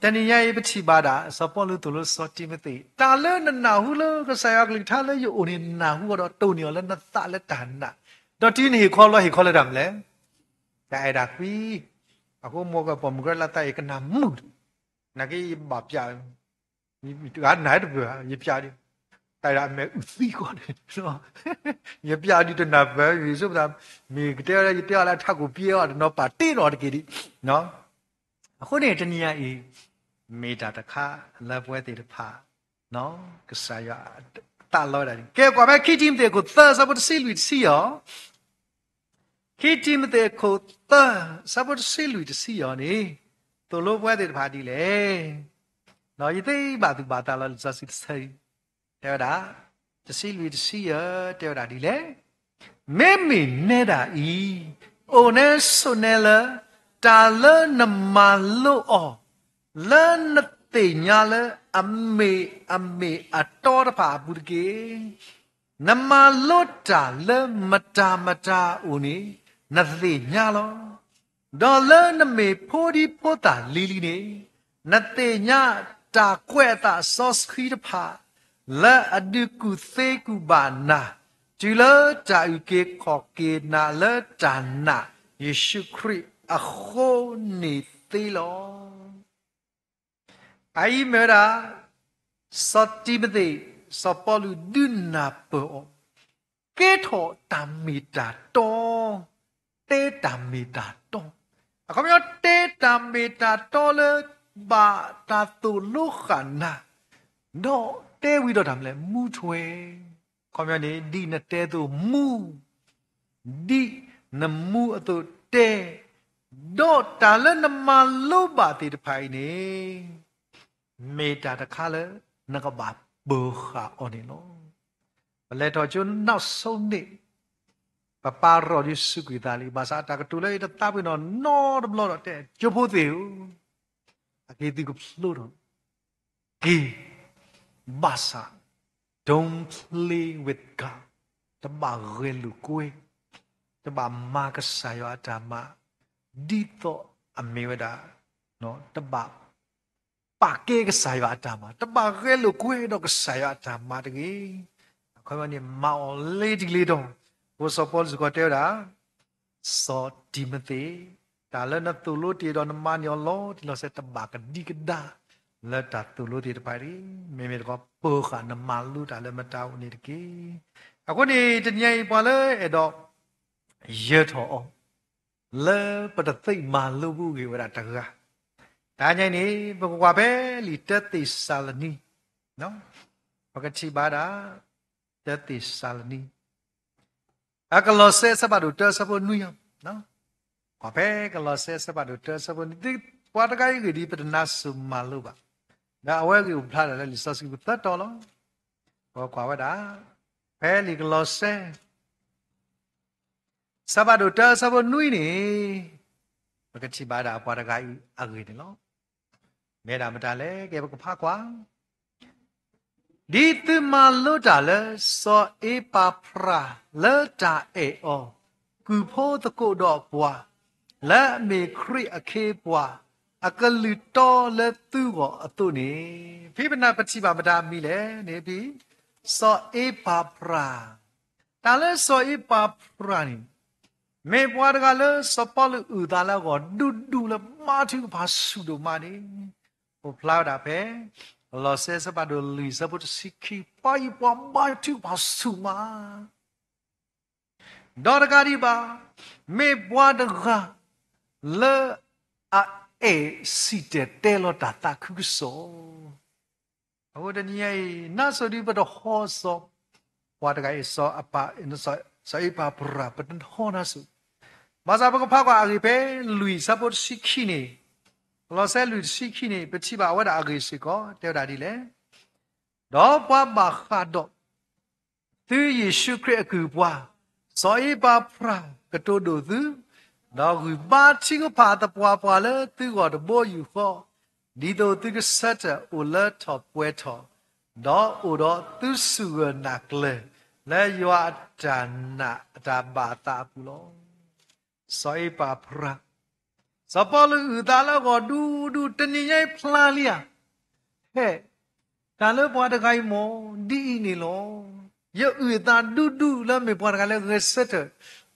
တနံၤညါအံၤပထံၣ်ဘၣ်ဒၣ် စီၤပီလူးသိၣ်လိစီၤတံၤမသ့း, တၢ်လၢနနၢ်ဟူလၢကစၢ်ယွၤအကလုၢ်ကထါလၢယအိၣ်န့ၣ် နၢ်ဟူအီၤဒီးတိၢ်န့ၢ်အီၤလၢနသးလၢတၢ်နာ်, ဒီးတုၤနဟ့ၣ်ခီလီၤ ဟ့ၣ်ခီလၢတၢ်မနုၤလဲၣ်, တၢ်အဲၣ်တၢ်ကွံ. အဃိမိၢ်ကပိာ်မုၣ်ကရၢလၢသးအံၤကနၣ်မုာ်, နာ်က့ယဘၣ်ပျး တဂၤနၢ်တပၢၢ် ယပျးဒံး, တၢ်ဒၣ်အမဲာ်အုၣ်သံကီးန့ၣ်, ယပျးဒံးတနၢ်ပၢၢ် ယဆိကမိၣ်သး, မ့ၢ်ကတဲဝဲဒၣ် ယတဲအီၤလၢအထးခိၣ်ပျဲအီၤတနီၤပာ်တ့ၢ်နီၤတက့ၢ်ဒံး. အဃိန့ၣ် တနံၤညါအံၤ, မ့ၢ်တၢ်တခါလၢပဝဲသ့ၣ်တဖၣ် ကစၢ်ယွၤသးလီဝဲဒၣ်န့ၣ်, ကဲကွၢ်ဖဲခံတံၤမသ့းအခိၣ်သၢ ဆၢဖိတဆံလွံၢ်တဆံယီၤ ခံတံၤမသ့းအခိၣ်သၢ ဆၢဖိတဆံလွံၢ်တဆံယီၤန့ၣ်, သိၣ်လိပဝဲသ့ၣ်တဖၣ်ဒ်လဲၣ်. ယသ့ဘၣ်သူၣ်ဘၣ်သးလီၤလံာ်စီဆှံတဆၢအံၤ, တဲဝဲဒၣ်, တဆံလွံၢ်တဆံယီၤ တဲဝဲဒၣ်ဒ်လဲၣ်. မ့မ့ၢ်နဲဒၣ်အံၤ, အိၣ်နဲဆိးနဲလၢ တၢ်လၢနမၤလိအီၤ လၢနသ့ၣ်ညါလၢအမ့ၢ်အမ့ၢ်အတီတဖၣ်အပူၤတက့ၢ်. နမၤလိတၢ်လၢမတၤမတၤအအိၣ်န့ၣ် နသ့ၣ်ညါလီၤ. ဒီးလၢနမ့ၢ်ဖိဒံဖိသၣ်လံၤလံၤန့ၣ် နသ့ၣ်ညါတၢ်ကွဲးအသးစီဆှံတဖၣ် လၢအဒုးကူၣ်သ့ကူၣ်ဘၣ်နၤ တုၤလၢတၢ်အုၣ်က့ၤခီၣ်က့ၤနၤလၢတၢ်နာ် ယ့ၣ်ၡူးခရံာ်အဃိန့ၣ်သ့လီၤ. အအံၤမ့ၢ်ဝဲဒၣ် စီၤတံၤမသ့း, စီၤပီလူးဒုးနၢ်ပၢၢ်အီၤ, ကဲထီၣ်တၢ်မ့ၢ်တၢ်တီ, တဲတၢ်မ့ၢ်တၢ်တီ, အခီပညီ တဲတၢ်မ့ၢ်တၢ်တီလၢဘၣ်တၢ်သိၣ်လိဃာ်နၤ, ဒီးတဲဝံၤဒီးတၢ်မနုၤလဲၣ်, မူထွဲ, အခီပညီန့ၣ် ဒ်နတဲအသိးမူ ဒ်နမူအသိးတဲ, ဒီးတၢ်လၢနမၤလိဘၣ်သ့ၣ်တဖၣ်အံၤန့ၣ် မ့ၢ်တၢ်တခါလၢနကဘၣ်ပၢၤဃာ်အီၤန့ၣ်လီၤ. ပလဲၤထီၣ်ကၠိနီၣ်ဆိန့ၣ် ပပၢ်ရီၣ်ဒုးစူးကွံာ်သးလံ, ဘၣ်ဆၣ်အတၢ်ကတိၤလၢအံၤတသးပ့ၤနီၣ်နီတဘျီဒီးတဲ, ကၠိဖိသ့ၣ်ဧၢ, အက့ၤသုကဖျိထီၣ်က့ၤ, ဘၣ်ဆၣ် don't play with God, တဘၣ်ဂဲၤလိာ်ကွဲ, တဘၣ်မၤကစၢ်ယွၤအတၢ်မၤ, ဒ်သိးအမ့ၢ်ဝဲဒၣ် တဘၣ်ပာ်ကဲကစၢ်ယွၤအတၢ်မၤ, တဘၣ်ဂဲၤလိာ်ကွဲဒီးကစၢ်ယွၤအတၢ်မၤတဂ့ၤ. အခီပညီန့ၣ် မၤအီၤလ့ၤတကလ့ၤတီၤ, အဃိစီၤပီလူးစ့ၢ်ကီးတဲဝဲဒၣ် စီၤတံၤမသ့း, တၢ်လၢနသိၣ်လိတ့ၢ်ဒီးနမၤန့ၢ်အီၤလီၤတံၢ်လီၤဆဲး တဘၣ်ကဒံကဒါ လၢတၢ်သိၣ်လိသ့ၣ်တဖၣ်တဂ့ၤ, မ့မ့ၢ်တခီ ပၢၤဃာ်နမၤလိတၢ်လၢမတၤအိၣ်န့ၣ်တက့ၢ်. အဃိန့ၣ် တနံၤအံၤပှၤလၢအဲၣ်ဒိး ယၢၤထီၣ်အီၤ လၢပတသ့ၣ်မၤလိပူၤဂ့ၤဝဲဒၣ်တဂၤ, တနံၤအံၤန့ၣ် ပကကွၢ်ဖဲလံာ်တၢသ့းစၤလနံ, ပကထံၣ်ဘၣ်ဒၣ် တၢသ့းစၤလနံ အကလီးစဲအဆၢဖးဒိၣ်တၢအဆၢဖိနွံ, ကွၢ်ဖဲကလီးစဲအဆၢဖးဒိၣ်တၢအဆၢဖိနွံ, ပှၤတဂၤအံၤဂ့ၢ်ဒ်အံၤ ပတနါစိၤမၤလိဘၣ်, ဒီးအဝဲဂ့ၢ်အိၣ်ဖျါဒၣ်လၢလံာ်စီဆှံပူၤသၢတီၤလီၤ. ပကွၢ်ဝဲဒၣ် ဖဲလံာ်ကလီးစဲ ဆၢဖးဒိၣ်တၢအဆၢဖိနွံန့ၣ် ပကထံၣ်ဘၣ်ဒၣ်ပှၤတဂၤအံၤအဂ့ၢ်န့ၣ်လီၤ. မ့ၢ်ဒၣ်မတၤလဲၣ်, ကဲပကဖးကွၢ် ဒ်သုမၤလိတၢ်လၢစီၤအ့ပၤဖြၤလၢတၢ်အဲၣ်အီၤ, ကုၢ်ဖိသကိးဒီးပှၤ, လၢအမ့ၢ်ခရံာ်အခ့အပှၤ, အကလုၢ်တီလၢသုဂီၢ်အသိးန့ၣ်, ဖဲပနၢ်ပထံၣ်ဘၣ်မတၤမံၤလဲၣ်န့ၣ်, ဖဲ စီၤအ့ပၤဖြၤ, တၢ်လၢစီၤအ့ပၤဖြၤန့ၣ် မ့ၢ်ပှၤတဂၤလၢစီၤပီလူးအုၣ်သးလၢအဂီၢ်ဒူဒူလၢဘါထုကဖၣ်ဆူၣ်ဒိၣ်မးန့ၣ်, အိၣ်ဖျါဝဲဒၣ်ဖဲ လီၤစဲအဆၢဖးဒိၣ်လွံၢ်အဆၢဖိတဆံခံ, ပှၤအံၤပှၤဘါထုကဖၣ်ဆူၣ်မး ဒီးတကးဒံးဘၣ်, မ့ၢ်ပှၤတဂၤလၢအအဲၣ်စံၣ်တဲၤတဲလီၤတၢ်သးခုကစီၣ်. အဃိတနံၤအံၤ နါစိၤဒ်ပတဟီစီၤ, ပှၤတဂၤအံၤ စီၤအ့ပၤဖြၤ ပတဟီနါစိၤ, ဘၣ်ဆၣ်ပကဖးကွၢ်အဂ့ၢ်ဖဲ လွံၢ်အဆၢဖိတဆံခံန့ၣ်, လီၤစဲလွံၢ်တဆံခံန့ၣ် ပထံၣ်ဘၣ်အဝဲဒၣ်အဂ့ၢ်စ့ၢ်ကီး တဲဝဲဒၣ်ဒ်လဲၣ်, ဒီးပှၤဘၣ်ဃးဒီး သုယ့ၣ်ၡူးခရံာ်အကုၢ်အပှၤ, စီၤအ့ပၤဖြၤကတိၤဒိၣ်သု, ဒီးဂုၢ်ဘါထုကဖၣ်သပှၢ်ပှၢ်လၢသုဂီၢ်တဘိယူၢ်ဃီ, ဒ်သိးသုကဆၢထၢၣ်အိၣ်လၢထီၣ်ပှဲၤထီၣ်, ဒီးအိၣ်ဒီးသုစူၢ်ဂၢၢ်နာ်ကျၢၤ လၢယွၤအတၢ်နာ်အတၢ်ဘၣ်အသးအပူၤလီၤ. စီၤအ့ပၤဖြၤ, စီၤပီလူးအုၣ်သးလၢအဂီၢ်ဒူဒူ တနံၤညါအံၤဖျါလံဧါ, ဟဲ, တၢ်လၢပှၤတဂၤအံၤမ့ၢ်ဒ်အံၤန့ၣ်လီၤ. ယအုၣ်အသးဒူဒူလၢမ့ၢ်ပှၤတဂၤလၢဂဲၤဆၢထၢၣ်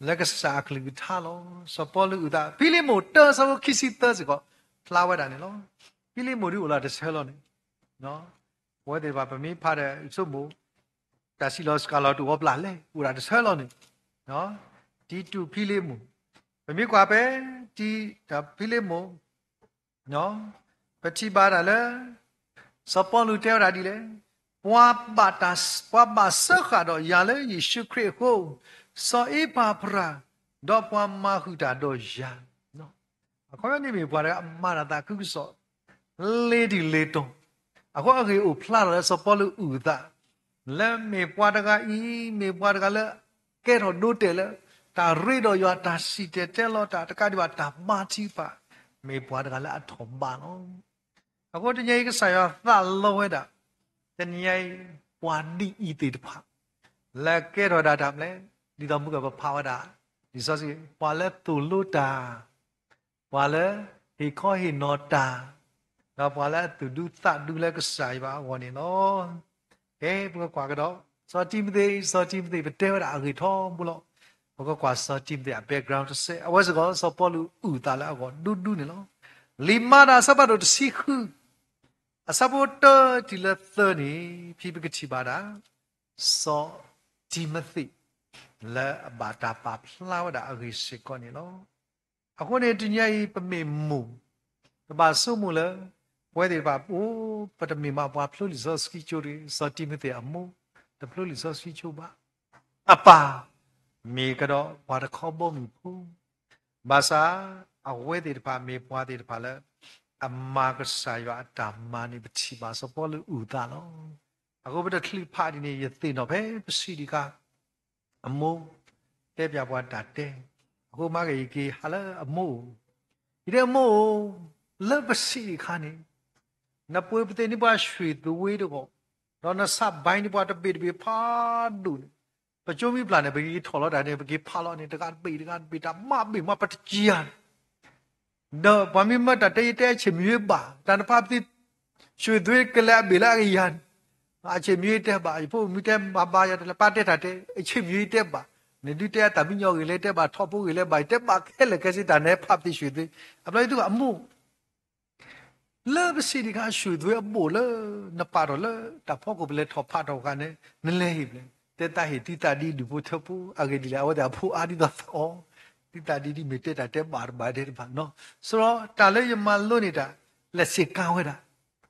လၢကစၢ်အကလုၢ်ကထါလီၤ. စီၤပီလူးအုၣ်သး ဖံလံးမိၣ်တၢအဆၢဖိခံဆံသၢစ့ၢ်ကီး ဖျါဝဲဒၣ်န့ၣ်လီၤ. ဖံလံးမိၣ်ဒ်အိၣ်လၢတဆၢလီၤန့ၣ်, ပဝဲသ့ၣ်တဖၣ် ပမ့ၢ်ဖးဒီး ဆိကမိၣ် တၢ်စံးလီၤစှၤလီၤတအိၣ်အီၤပျၢ်လဲၣ် အိၣ်ဒၣ်တဆၢလီၤန့ၣ်, တံတူးဖံလံးမိၣ်, ပမ့ၢ်ကွၢ်ဖဲ တံတူးဖံလံးမိၣ် ပထံၣ်ဘၣ်ဒၣ်လၢ စီၤပီလူးတဲဝဲဒၣ်ဒ်လဲၣ်, ပှၤဘၣ်တၢ်, ပှၤဘၣ်စၢဃာ်ဒီးယၤလၢယ့ၣ်ၡူးခရံာ်အဃိ, စီၤအ့ပၤဖြၤ, ဒီးပှၤမၤဃုာ်တၢ်ဒီးယၤ, အခီပညီန့ၣ်မ့ၢ်ပှၤတဂၤအမၤတၢ်သးခုကစီၣ် လ့ၤတံၢ်လ့ၤတီၤ, အဃိအဂ့ၢ်အိၣ်ဖျါထီၣ်လၢစီၤပီလူးအုၣ်အသး လၢမ့ၢ်ပှၤတဂၤအံၤ မ့ၢ်ပှၤတဂၤလၢ ကဲထီၣ်ဒိတဲာ်လၢ တၢ်ရ့ဒီးယွၤ, တၢ်စံၣ်တဲၤတဲလီၤတၢ်, တကးဒံးဘၣ်တၢ်ဘါထုကဖၣ်, မ့ၢ်ပှၤတဂၤလၢအထီၣ်ဘးလီၤ. အဃိတနံၤအံၤကစၢ်ယွၤသးလီဝဲဒၣ်, တနံၤအံၤ ပှၤဒ်အံၤသ့ၣ်တဖၣ် လၢကဲထီၣ်ဒၣ်တၢ်မနုၤလဲၣ်, ဒ်သိးမုၢ်ကပဖးဝဲဒၣ် လံာ်စီဆှံ, ပှၤလၢသိၣ်လိတၢ်, ပှၤလၢဟ့ၣ်ခီဟ့ၣ်နီၤတၢ်, ဒီးပှၤလၢအသူၣ်ဒူသးဒူလၢကစၢ်ယွၤအဂီၢ်န့ၣ်လီၤ. ကဲ ပကကွၢ်ကဒီး စီၤတံၤမသ့း, စီၤတံၤမသ့း ပတဲဝဲဒၣ်အဂ့ၢ်ထီဘိလီၤ. ပကကွၢ်စီၤတံၤမသ့းအ background တစဲး, အဝဲစ့ၢ်ကီး စီၤပီလူးအုၣ်သးလၢအဂီၢ်ဒူဒူန့ၣ်လီၤ. လံာ်မၤတၢ်အဆၢဖးဒိၣ်တဆံဃု အဆၢဖိတၢတုၤလၢသၢန့ၣ်, ဖဲပကထံၣ်ဘၣ်ဒၣ် စီၤတံၤမသ့း လၢအဘၣ်တၢ်ပာ်ဖျါဝဲဒၣ်အဂ့ၢ်စ့ၢ်ကီးန့ၣ်လီၤ. အဃိန့ၣ် တနံၤအံၤ ပမ့ၢ်မိၢ်, ပဘၣ်ဆိကမိၣ်လၢ ပဝဲသ့ၣ်တဖၣ် အိၣ် ပတမ့ၢ်မးပှၤဖျိလံာ်စီဆှံကၠိတဂ့ၤ, စီၤတံၤမသ့းအမိၢ် တဖျိလံာ်စီဆှံကၠိဘၣ်. အပၢ် မ့ၢ်ကဒီးပှၤတခီဘီမုၢ်ဖိ, ဘၣ်ဆၣ် အဝဲသ့ၣ်တဖၣ်မ့ၢ်ပှၤသ့ၣ်တဖၣ်လၢ အမၤကစၢ်ယွၤအတၢ်မၤန့ၣ် ပထံၣ်ဘၣ်စီၤပီလူးအုၣ်သးလီၤ. အဃိပတချုးဖးဒ်န့ၣ် ယသ့ၣ်နီၣ်ဖဲပစံးဒံးခါ အမိၢ် တဲပၠးပှၤတၢ်တဲ, အဃိမၤက့ၤယက့ၤဟးလၢအမိၢ်အိၣ်, ယတဲအမိၢ်အိၣ်, လၢပစံးဒံးခါန့ၣ် နပှ့ၤပသ့ၣ်န့ၢ်ပှၤ ရွှေသိမ်း တဂီၢ်, ဒီးနဆးဘဲန့ၢ်ပှၤတဘ့ၣ်တဘ့ၣ်ဖးဒိၣ်န့ၣ်, ပကၠိမ့ၢ်ပျၢ်န့ၣ် ပကက့ၤထီၣ်လီၤတၢ်န့ၣ် ပက့ၤဖးလီၤန့ၣ် တဂၤတဘ့ၣ်တဂၤတဘ့ၣ် တၢ်မၤဘ့ၣ်မး ပတကံၤယၤန့ၣ် ဒီးပှၤမ့ၢ်မၢတၢ်တဲ ယတဲအဆ့ၣ်မံၤဘၣ်, တၢ်နဖးပသ့ၣ် ရွှေသိမ်း ကလဲၤအဘ့ၣ်လၢအကယၤန့ၣ်, အဆ့ၣ်မံၤတဲဘၣ်, ယဖိမုၣ်တဲဘၣ်ဘၣ်ယၤတလဲၤပာ်တဲတၢ်တဲ, အဆ့ၣ်မံၤတဲဘၣ်, နဒုးတဲအတၢ်မံညီဂ့ၤလဲၣ်တဲဘၣ်, ထီၣ်ဖိဂ့ၤလဲၣ်ဘၣ် ယတဲဘၣ်ခဲလၢာ်ခဲဆ့ တၢ်နဟဲဖးပသ့ၣ် ရွှေသိမ်း, အဘျီယသူၣ်အမိၢ် လၢပစံးဒံးခါ ရွှေသိမ်း အဘိၣ်လၢ နပာ်ထီၣ်လၢတၢ်ဖီခိၣ် ပလဲၤထီၣ်ဖးထီၣ်ဃာ်န့ၣ် နလဲၤဟ့ၣ်ဖဲလဲၣ်, တဲတၢ်ဟ့ၣ်သုသးဒ်ဒူၣ်ဖိထၢဖိ အဂ့ၢ်ဒ်လဲၣ် အဝဲသ့ၣ်အဖိအါဒ်သိးသးအီၤ, သုသးဒ်ဒ်မ့ၢ်တဲတၢ်တဲဘၣ်တဘၣ်ဒဲးတဖၣ်နီၤ, စရီတၢ်လၢယမၤလိန့ၢ်တၢ် လဲၤဆ့ၣ်ကါဝဲဒၣ်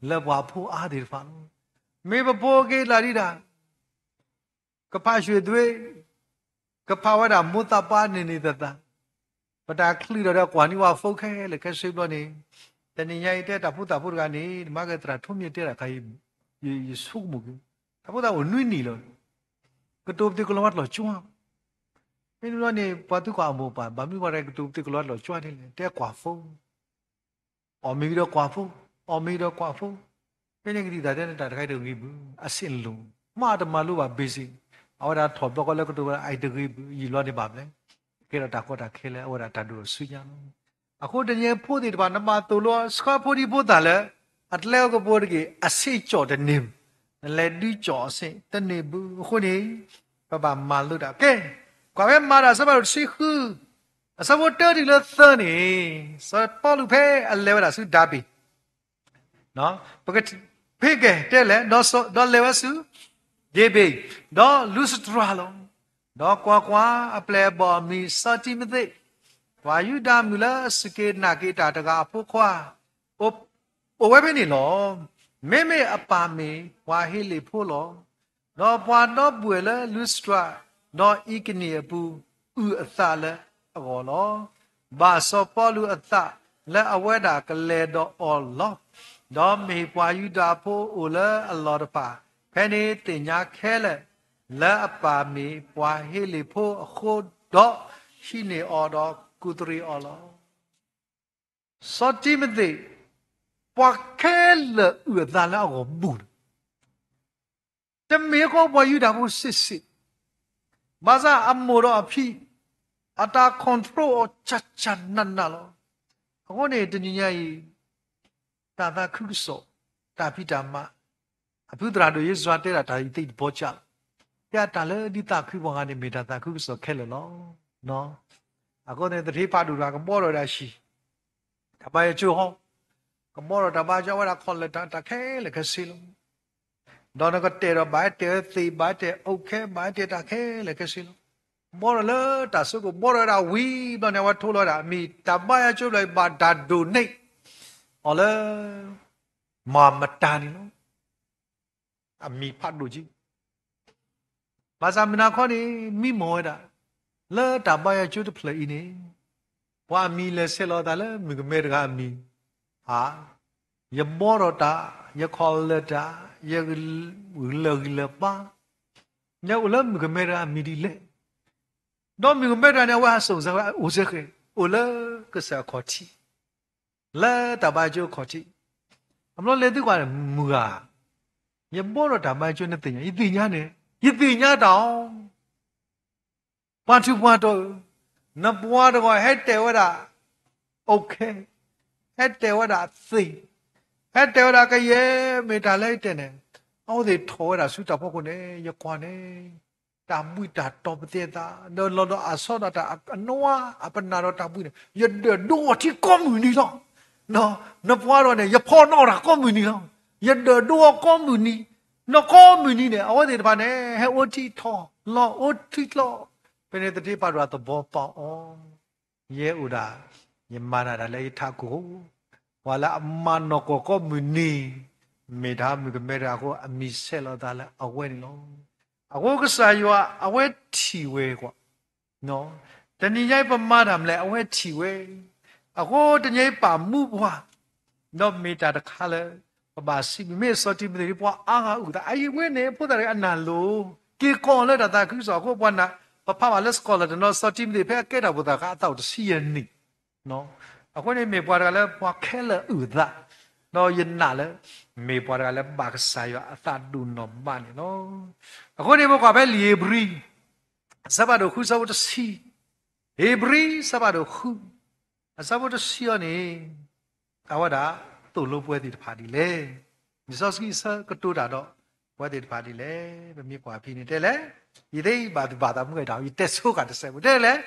လၢပှၤအဖိအါသ့ၣ်တဖၣ်လီၤ. မ့ၢ်ပဖိက့ၤလၢဒ်တၢ် ကဖး ရွှေသိမ်း, ကဖးဝဲဒၣ်မိၢ်သးပှၢ်န့ၣ်န့ၣ်သသး, ပတၢ်ချုးဒီးဒီးကွၢ်န့ၢ်ဝဲ phone ခဲလၢာ်ခဲဆ့ဘျီန့ၣ်, တနံၤညါအံၤတဲတၢ်ဖိသၣ်ဖိတဂၤန့ၣ် မၤက့ၤသရၣ်ထိးမံၤတဲတၢ်ခါအံၤ, ယဆိကမိၣ်က့ၤ, တၢ်ဖိသၣ်အိၣ်နွံနံၣ်လီၤ, ကတိၤပသ့ၣ်ကလီၤဝဲတလီၤကၠီ, မ့ၢ်န့ၣ်ဘျီန့ၣ် ပှၤသုကွၢ်အမိၢ်ပၢ် ဘၣ်မနုၤပှၤတဂၤကတိၤပသ့ၣ်ကလီၤဝဲတလီၤကၠီန့ၣ်လဲၣ်, တဲကွၢ် phone အီၣ်မ့ၤဒီးကွၢ်ဖိ, အီၣ်မ့ၤဒီးကွၢ်ဖိ, ဖဲန့ၣ်ကသံၣ်သရၣ်တဲန့ၣ် တၢ်တခါအံၤတဂ့ၤဘၣ်, အဆ့ၣ်လိၣ်, မ့ၢ်တမၤလိဘၣ် basic, အဝဲဒၣ်ထီၣ်ဘျီဃီလၢကတိၤဝဲဒၣ် အအံၤတဂ့ၤဘၣ်, ယံာ်လီၤန့ၣ်ဘၣ်မလဲၣ်, ကဲထီၣ်တၢ်ကီတၢ်ခဲလၢအဝဲဒၣ်တၢ်ဒိၣ်ထီၣ်ဆူညါလီၤ. အဃိတနံၤဖိသ့ၣ်တဖၣ် နဘၣ်သိၣ်လိဆှၢဖိဒံဖိသၣ်လၢ အကျဲအိၣ်ကပိၤတက့ၢ် အဆ့ၣ်ကၠီၣ်တန့ၢ်ဘၣ်, နလဲၤဒုးကၠီၣ်အဆ့ၣ်တန့ၢ်ဘၣ်, အဃိန့ၣ် ပဘၣ်မၤလိတၢ် ကဲ, ကွၢ်ဖဲမၤတၢ်အဆၢဖးဒိၣ်တဆံဃု အဆၢဖိတၢတုၤလၢသၢန့ၣ်, စီၤပီလူးဖဲအလဲၤဝဲဒၣ်ဆူဒၤဘ့ၣ်, ပကဖ့ကဲတဲလဲၣ်, ဒီးလဲၤဝဲဆူ ဒၤဘ့ၣ်, ဒီးလူစတြၤလီၤ. ဒီးကွၢ်ကွၢ်, အပျဲၢ်အဘီၣ်အမံၤစီၤတံၤမသ့း, ပှၤယူဒၤမုၣ်လၢအစူၢ်က့ၤနာ်က့ၤတၢ်တဂၤအဖိခွါ, အိၣ်ဝဲဖဲန့ၣ်လီၤ. မ့မ့ၢ်အပၢ်မ့ၢ်ပှၤဟ့လ့ၣ်ဖိလီၤ. ဒီးပှၤဒီပုၢ်ဝဲၢ်လၢလူစတြၤ ဒီးအံၤကနံၣ်အပူၤ အုၣ်အသးလၢအဂီၢ်လီၤ. ဘၣ်စီၤပီလူးအသးလၢအဝဲဒၣ်ကလဲၤဒီးအီၤလီၤ. ဒီးမ့ၢ်ပှၤယူဒၤဖိအိၣ်လၢအလီၢ်တဖၣ် ဖဲန့ၣ်သ့ၣ်ညါခဲလၢာ် လၢအပၢ်မ့ၢ်ပှၤဟ့လ့ၣ်ဖိအဃိဒီး ဟံးန့ၢ်အီၤဒီးကူးတရံးအီၤလီၤ. စီၤတံၤမသ့း, ပှၤခဲလၢာ်အုၣ်အသးလၢအဂီၢ်ဘူးလီၤ. တမ့ၢ်ဃီပှၤယူဒၤဖိစ့ၢ်စ့ၢ်, ဘၣ်ဆၣ်အမိၢ်ဒီးအဖံး, အတၢ် control အီၤ ကၢ်ကၢ်နးနးလီၤ. အဃိန့ၣ် တနံၤညါအံၤ တၢ်သးခုကစီၣ်, တၢ်ဖံးတၢ်မၤ, အဖုသရၣ်ဒိၣ်ယ့ၣ်ၡူးစၢ်တဲဒၣ်တၢ်အံၤသ့ၣ်တဘီကၢ်လီၤ. တဲတၢ်လၢဒ်သးခုပှၤဂၤန့ၣ် မ့ၢ်တၢ်သးခုကစီၣ်ခဲလၢာ်လီၤ. အဃိန့ၣ် သထ့ဖးဒိၣ်တဂၤ ကဘီထီၣ်ဝဲဒၣ်ဟံၣ်, တၢ်ဘါယွၤကၠိဟီ, ကဘီထီၣ်တၢ်ဘါယွၤဝဲဒၣ်ခီၣ်လၢာ်တၢ်ခဲလၢာ်ခဲဆ့လီၤ. ဒီးနကတဲာ်ဒီးဘၣ်ဟဲတဲာ်ဝဲသ့ၣ်, ဘၣ်ဟဲတဲာ်အိၣ်ခဲ, ဘၣ်ဟဲတဲာ်တၢ်ခဲလၢာ်ခဲဆ့လီၤ. ဘီထီၣ်လၢတၢ်စိကမီၤ ဘီထီၣ်ဝဲဒၣ်ဝံၤဘျီန့ၣ် အဝဲထိလီၤဝဲဒၣ် မ့ၢ်တၢ်ဘါယွၤကၠိဘျီ ဘၣ်တၢ်ဒိးန့ၢ်အီၤလၢ မၤမတၤန့ၣ်လီၤ. အမံၤဖးဒိၣ်က့ ဘၣ်ဆၣ်မုၢ်နၤခီန့ၣ် မံမီၢ်ဝဲဒၣ် လၢတၢ်ဘါယွၤကၠိတဖျၢၣ်အံၤန့ၣ် ပှၤအမံၤလဲၤဆဲးလီၤအသးလၢမုၣ်ကမဲတဂၤအမံၤ, အါ, ယဘီထီၣ်တၢ်, ယခီၣ်လၢာ်တၢ်, ယလၢာ်ဂံၢ်လၢာ်ဘါ, ယအိၣ်လၢမုၣ်ကမဲတဂၤအမံၤဒ်လဲၣ်. ဒီးမုၣ်ကမဲတဂၤန့ၣ် အဝဲဟးစိာ်စ့ၢ်ကီး အိၣ်စ့ၢ်ကီး အိၣ်လၢကစၢ်အခီၣ်ထံး, လၢတၢ်ဘါကၠိအခီၣ်ထံး, အဘျီလဲၤသုကွၢ်န့ၣ် မုၢ်ဧါ, ယဘီဒီးတၢ်ဘါကၠိနသ့ၣ်ညါ, ယသ့ၣ်ညါန့ၣ်, ယသ့ၣ်ညါတၢ်အီၤ ပှၤထူးပှၤတီၤဧၢ, နပှၤတဂီၤဟဲတဲာ်ဝဲဒၣ် okay, ဟဲတဲာ်ဝဲဒၣ်သ့ၣ်, ဟဲတဲာ်ဝဲဒၣ်ကယဲၢ်မ့ၢ်တၢ်လၢယတဲာ်န့ၣ်, အဝဲသ့ၣ်ထီၣ်ဝဲဒၣ်ဆူတၢ်ဖီခိၣ်န့ၣ် ယကွၢ်န့ၣ် တၢ်ဘှံးတၢ်တီၤပသဲအသး, ဒီးလီၤဒီးအဆီဒီးတၢ်အနွါအပနၢ်ဒီးတၢ်ဘှံးန့ၣ် ယဒၢးဒိအီၤထံကိးမုၢ်နံၤလီၤ. နပှၤတဂီၤန့ၣ် ယဖီၣ်နီၣ်တၢ်ကိးမုၢ်နံၤလီၤ. ယဒၢးဒိအီၤကိးမုၢ်နံၤ, ဒီးကိးမုၢ်နံၤန့ၣ် အဝဲသ့ၣ်တဖၣ်န့ၣ် ဟဲအိၣ်ထံထီၣ် လီၤအိၣ်ထံကျီ, ဖဲန့ၣ်သ့ၣ်တဖၣ်ဒီးသဘီပၢ်အီၤ, ယဲအိၣ်ဒၣ်, ယမၤတၢ်ဒၣ်လၢယထးခိၣ်, ပှၤလၢအမၤနီၢ်ကီၢ်ကိးမုၢ်နံၤ, မ့ၢ်တၢ်မုၣ်ကမဲတဂၤအဃိ အမံၤဆဲးလီၤသးလၢအဝဲန့ၣ်လီၤ. အဃိကစၢ်ယွၤအဝဲထံၣ်ဝဲကွၢ် တနံၤညါအံၤပမၤတၢ်မနုၤလဲၣ် အဝဲထံၣ်ဝဲ, အဃိတနံၤညါအံၤပာ်မူပှၤ, ဒီးမ့ၢ်တၢ်တခါလၢ ပဘၣ်စံးဘျုး မ့ၢ်စီၤတံၤမသ့း ပှၤအါဂၤအုၣ်သး အအံၤဝဲန့ၣ် ဖိသၣ်တဂၤအနၢ်လိၤ, က့ၤကီၢ်လၢတၢ်သးခုကစီၣ်အဃိ ပှၤနၢ် ပဖးဘၣ်လၢ scholar တနီၤ စီၤတံၤမသ့း ဖဲအကဲထီၣ်ဖိသၣ်အခါ အသးအိၣ်တဆံယဲၢ်နံၣ် အဃိန့ၣ် မ့ၢ်ပှၤတဂၤလၢပှၤခဲလၢာ်အုၣ်သး, ဒီးယနာ်လၢ မ့ၢ်ပှၤတဂၤလၢဘၣ်ကစၢ်ယွၤအသးဒိၣ်နီၢ်မးန့ၣ်လီၤ. အဃိန့ၣ် ပကွၢ်ဖဲလံာ်ဧ့ၤဘြံၤ အဆၢဖးဒိၣ်ဃု အဆၢဖိတဆံ, ဧ့ၤဘြံၤ အဆၢဖးဒိၣ်ဃု အဆၢဖိတဆံအံၤန့ၣ် အဝဲဒၣ်သိၣ်လိပဝဲသ့ၣ်တဖၣ်ဒ်လဲၣ်. လံာ်စီဆှံအဆၢကတိၤတၢ်ဒီး ပဝဲသ့ၣ်တဖၣ်ဒ်လဲၣ်. ပမ့ၢ်ကွၢ်ဖဲန့ၣ်တဲလဲၣ်, ယသ့ဘၣ်သဘၣ်သးမုၢ်ဂဲၤတၢ် ယတဲဆိဃာ်တစဲးဖိတဲလဲၣ်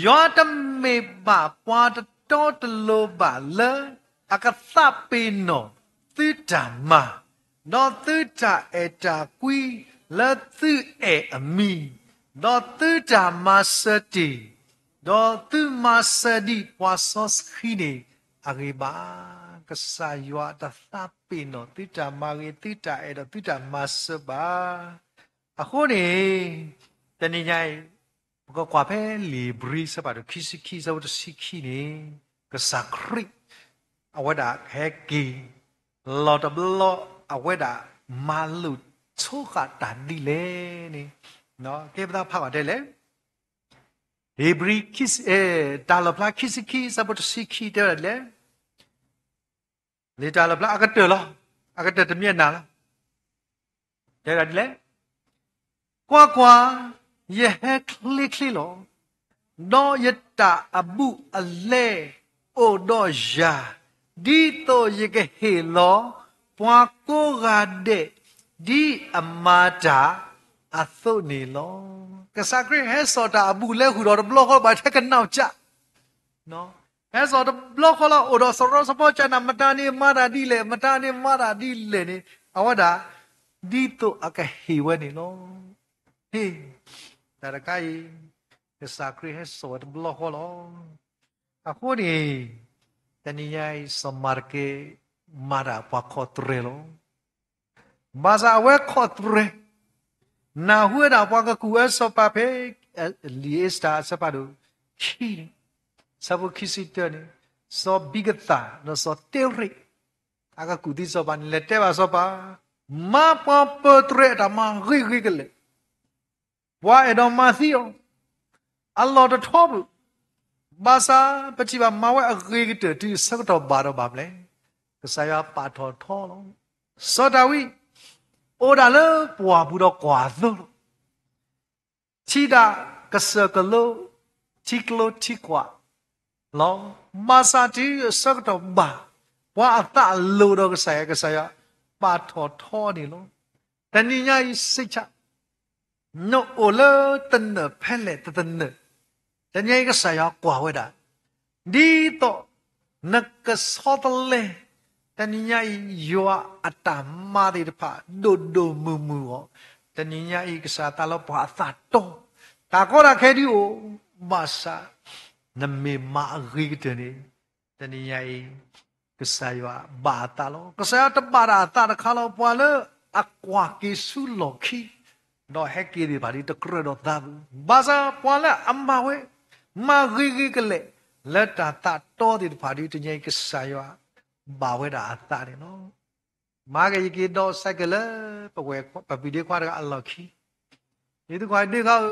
ယွၤတမ့ၢ်ဘၣ်ပှၤတတီတလိၤဘၣ်လၢ အကသးပ့ၤနီၣ်သုတၢ်မၤ, ဒီးသုတၢ်အဲၣ်တၢ်ကွံလၢသုအဲၣ်အမံၤ, ဒီးသုတၢ်မၤစၢၤတ့ၢ်, ဒီးသုမၤစၢၤဒံးပှၤစီဆှံန့ၣ်အဂ့ၢ်ဘၣ်. ကစၢ်ယွၤတသးပ့ၤနီၣ်သုတၢ်မၤဂ့ၤ သုတၢ်အဲၣ်ဒီးသုတၢ်မၤစၢၤဘၣ်. အဃိန့ၣ် တနံၤညါအံၤ ပကကွၢ်ဖဲလံာ်ဧ့ၤဘြံၤ အဆၢဖးဒိၣ်ခံဆံခံ အဆၢဖိတဆံခံန့ၣ် ကစၢ်ခရံာ် အဝဲဒၣ်ဟဲက့ၤ လီၤတဘျီ အဝဲဒၣ်မၤလိာ်ဆိဃာ်တၢ်ဒ်လဲၣ်န့ၣ် ကဲပသးဖးကွၢ်တဲလဲၣ်, ဧ့ၤဘြံၤ တၢ်လီၣ်ဖျါခံဆံခံ အဆၢဖိတဆံခံတဲဝဲဒၣ်ဒ်လဲၣ် လံာ်တၢ်လီၣ်ဖျါအကတၢၢ်လီၤ, အကတၢၢ်တမံၤအနၢ်လီၤ. တဲဒၣ်ဒ်လဲၣ်, ကွၢ်ကွၢ်, ယဟဲချ့ချ့လီၤ. ဒီးယတၢ်အဘူးအလဲအိၣ်ဒီးယၤ, ဒ်သိးယကဟ့ၣ်လီၤပှၤကိးဂၤဒဲး ဒ်အမၤတၢ်အသိးန့ၣ်လီၤ. ကစၢ်ခရံာ်ဟဲစိာ်တၢ်အဘူးအလဲဃုာ်ဒီးတဘျီဃီ ဘၣ်ထဲကနၣ်ကၠၢ် ဟဲစိာ်တဘျီဃီလီၤ အိၣ်ဒီးစီၤရီစီၤပီစၢ်နၤ မတၤန့ၣ်မၤတၢ်ဒ်လဲၣ် မတၤန့ၣ်မၤတၢ်ဒ်လဲၣ်န့ၣ် အဝဲဒၣ် ဒ်သိးအကဟ့ၣ်ဝဲန့ၣ်လီၤ. ဟ့ၣ်, တၢ်တခါအံၤ ကစၢ်ခရံာ်ဟဲစိာ်ဝဲတဘျီဃီလီၤ. အဃိန့ၣ် တနံၤညါအံၤ စီၤမၤတကဲ မၤတၢ်ပှၤခီၣ်သရဲၣ်လီၤ. ဘၣ်ဆၣ်အဝဲခီၣ်သရဲၣ် နၢ်ဟူဝဲဒၣ်ပှၤကကူၣ်အၢစီၤပၤဖဲ လံာ်အ့စတၢၤအဆၢဖးဒိၣ်ခံန့ၣ် အဆၢဖိခံဆံတၢန့ၣ် စီၤဘံကသၣ်ဒီးစီၤတ့ရ့ၣ် အကကူၣ်သံစီၤပၤန့ၣ် လဲၤတဲဘၣ်စီၤပၤ, မၤပှၤပၢၤသရဲၣ်အတၢ်မၤဂ့ၤဂ့ၤကလဲာ် ပှၤအဲၣ်ဒိးမၤသံအီၤ အလီၢ်တထီဘၣ်. ဘၣ်ဆၣ်ပထံၣ်ဘၣ်မၤဝဲအဂ့ၤကတၢၢ်တုၤအဆၢကတီၢ်ဘၣ်ဒီးဘၣ်မလဲၣ်. ကစၢ်ယွၤပာ်ထီၣ်ထီလီၤ. စီၤဒၤဝံး အိၣ်ဒၣ်လၢပှၢ်ပူၤဒီးကွၢ်အသိးလီၤ. ထံၣ်ဒၣ်ကစၢၢ်ကလိ ထံကျိထံကွၢ်လီၤ. ဘၣ်ဆၣ်တုၤအဆၢကတီၢ်ဘၣ် ပှၤအသးလိၤဒီးကစၢ်ယွၤ ကစၢ်ယွၤပာ်ထီၣ်ထီန့ၣ်လီၤ. တနံၤညါအံၤစ့ၢ်ကီး နအိၣ်လၢသနၢၣ်ဖဲလဲၣ်တသနၢၣ်, တနံၤညါအံၤကစၢ်ယွၤကွၢ်ဝဲဒၣ် ဒ်သိးနကဆီတလဲ တနံၤညါအံၤ ယွၤအတၢ်မၤသ့ၣ်တဖၣ် ဒိၣ်ဒိၣ်မုၢ်မုၢ်အီၤ, တနံၤညါအံၤ ကစၢ်သးလၢပှၤအသးတီ, တၢ်ကီတၢ်ခဲဒုးအိၣ်, ဘၣ်ဆၣ် နမ့ၢ်မၤအဂ့ၤကတၢၢ်န့ၣ် တနံၤညါအံၤ ကစၢ်ယွၤဘၣ်အသးလီၤ. ကစၢ်ယွၤတဘၣ်တၢ်အသးတခါလီၤ. ပှၤလၢအကွၢ်က့ၤဆူလီၢ်ခံ ဒီးဟဲက့ၤသ့ၣ်တဖၣ်ဒ်တကြၢးဒီးသးပူၤ, ဘၣ်ဆၣ်ပှၤလၢအမၤဝဲ မၤဂ့ၤဂ့ၤကလဲာ် လၢတၢ်သးတီသ့ၣ်တဖၣ်ဒ်တနံၤအံၤ ကစၢ်ယွၤဘၣ်ဝဲဒၣ်အသးန့ၣ်လီၤ. မၤက့ၤယက့ၤဒီးစဲးကဲးလၢ ပဝဲပပံၤဒ့ခွါတဂၤအလီၢ်ခံ, ဒ်သိးခွါဒ့ခွါဧၢ,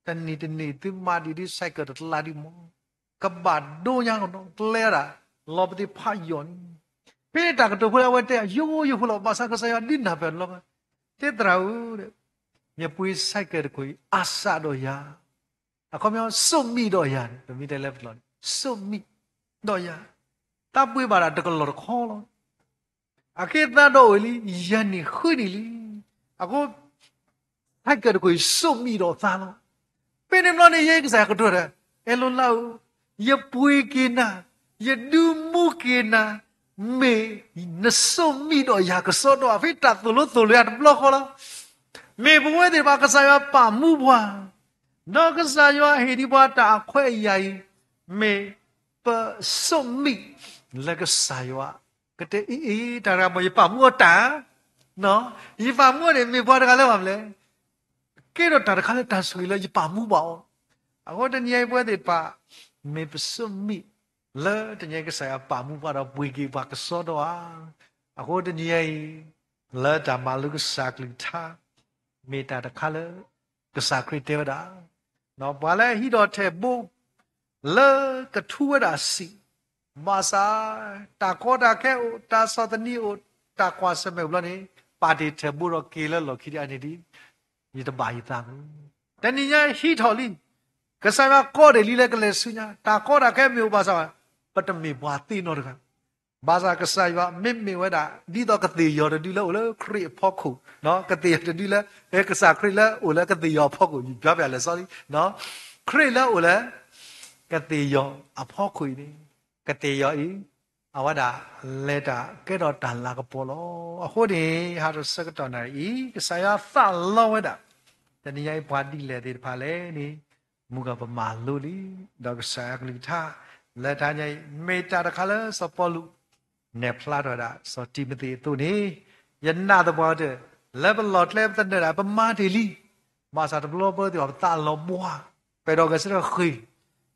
တနံၤတနံၤသုမၤဒံးဒ် cycle တလါဒံးမး, ကဘၣ်ဒိညါကဒီး ကျဲဝဲဒၣ် လီၤပသ့ၣ်ဖးယိာ်န့ၣ်, ဖဲန့ၣ်တၢ်ကတိၤဖိလၢအဝဲတဲ ယိယိဖိလီၤ, ဘၣ်ဆၣ်ကစၢ်ယွၤဒုးနၢ်ပၢၢ်တဘျီဃီ, တဲသရၣ်ဧၢ, ယပှ့ၤ cycle တခိၣ်အံၤ အစးဒီးယၤ, အခီပညီ စိၣ်မံၣ်ဒီးယၤန့ၣ် ပမ့ၢ်တဲလၢပလီၢ်န့ၣ် စိၣ်မံၣ်ဒီးယၤ, သးပှ့ၤဘၣ်ဒၣ်တကလီၢ်တခီလီၤ. အဃိသတးဒီးအိၣ်လံ ယဲၢ်နံၣ်ဃုနံၣ်လံ, အဃိ cycle တခိၣ်အံၤစိၣ်မံၣ်ဒီးသးလီၤ. ဖဲန့ၣ်တဘျီန့ၣ် ယဲကစၢ်ယွၤကတိၤဒီး အဲၣ်လိလါဧၢ, ယပှ့ၤက့ၤနၤ, ယဒုးမူက့ၤနၤ, မ့ၢ်နစိၣ်မံၣ်ဒီးယၤကစီဒီဧါ, ဖဲတၢ်သိၣ်လိသ့ၣ်တဖၣ်တဘျီဃီလီၤ. မ့ၢ်ပဝဲသ့ၣ်တဖၣ် ကစၢ်ယွၤပာ်မူပှၤ, ဒီးကစၢ်ယွၤဟ့ၣ်ဒံးပှၤတၢ်အခွဲးအယာ်အံၤ, မ့ၢ်ပစိၣ်မံၣ်လၢကစၢ်ယွၤ, ကတဲအံၤအံၤ တၢ်တဂၤမ့ၢ် ယပာ်မူအီၤတၢ် ယပာ်မူအီၤန့ၣ် မ့ၢ်ပှၤတဂၤလၢပှၤမနုၤလဲၣ်, ကဲထီၣ်တၢ်တခါလၢတၢ်ဆိၣ်ဂ့ၤလၢယပာ်မူပှၤအီၤ. အဃိတနံၤအံၤပဝဲသ့ၣ်တဖၣ် မ့ၢ်ပစိၣ်မံၣ်လၢတနံၤအံၤ ကစၢ်ယွၤပာ်မူပှၤဒီးပှ့ၤက့ၤပှၤကစီဒီဧါ. အဃိတနံၤအံၤ လၢတၢ်မၤလိကစၢ်ကလုၢ်ကထါ မ့ၢ်တၢ်တခါလၢ ကစၢ်ခရံာ်တဲဝဲဒၣ် ပှၤလၢအဟံးထီၣ်ထီဘိ လၢကထူဝဲဒၣ်စံာ်, ဘၣ်ဆၣ် တၢ်ကီတၢ်ခဲအိၣ်, တၢ်ဆီၣ်သနံးအိၣ်, တၢ်ကွၢ်ဆၢၣ်မဲာ်အိၣ်တဘျီန့ၣ် ပာ်တ့ၢ်ထီဘိဒီးက့ၤလၢလီၢ်ခံဒ်အံၤန့ၣ်ဒီး ယတဘၣ်ယသးဘၣ်. တနံၤညါဟံးထီၣ်လံ, ကစၢ်ယွၤကိးဒံးလံလၢကလဲၤဆူညါ, တၢ်ကီတၢ်ခဲမ့ၢ်အိၣ်ဘၣ်ဆၣ် ပတမ့ၢ်ပှၤသ့နီတဂၤ ဘၣ်ဆၣ်ကစၢ်ယွၤမ့မ့ၢ်ဝဲဒၣ် ဒ်သိးကသ့ၣ်ယီၤတဒုလၢအိၣ်လၢခရံာ်အဖီခိၣ်, ကသ့ၣ်ယီၤတဒုလၢ ကစၢ်ခရံာ်လၢအိၣ်လၢကသ့ၣ်ယီၤအဖီခိၣ်, ယဘၣ်ပျၢ်လဲၤစီလံ, ခရံာ်လၢအိၣ်လၢ ကသ့ၣ်ယီၤအဖီခိၣ်အံၤန့ၣ် ကသ့ၣ်ယီၤအံၤ အဝဲဒၣ်လဲၤတၢ်ကဲထီၣ်တၢ်လၤကပီၤလီၤ. အဃိန့ၣ် ဟးထီၣ်ဆၢကတီၢ်နၣ်ရံၣ်အံၤ ကစၢ်ယွၤသးလီဝဲဒၣ် တနံၤညါအံၤ ပှၤဒ်လဲၣ်သ့ၣ်တဖၣ်လဲၣ်န့ၣ် မုၢ်ဂီၤပမၤလိလံ ဒီးကစၢ်ယွၤကလုၢ်ကထါ လၢတဟါညါအံၤ မ့ၢ်တၢ်တခါလၢစီၤပီလူး နဲၣ်ဖျါထီၣ်ဝဲဒၣ် စီၤတံၤမသ့းအသိးန့ၣ် ယနာ်သပှၢ်ကတၢၢ် လၢပလီၢ်ကျဲပသနၢၣ်ဒၣ် ပမၤတ့ၢ်လံ, ဘၣ်ဆၣ်တဘျီဘျီသ့ၣ်တဖၣ် ပသးလီၤဘှါ, ပအဲၣ်ဒိးဂဲၤဆၢထၢၣ်ဃ့ၢ်,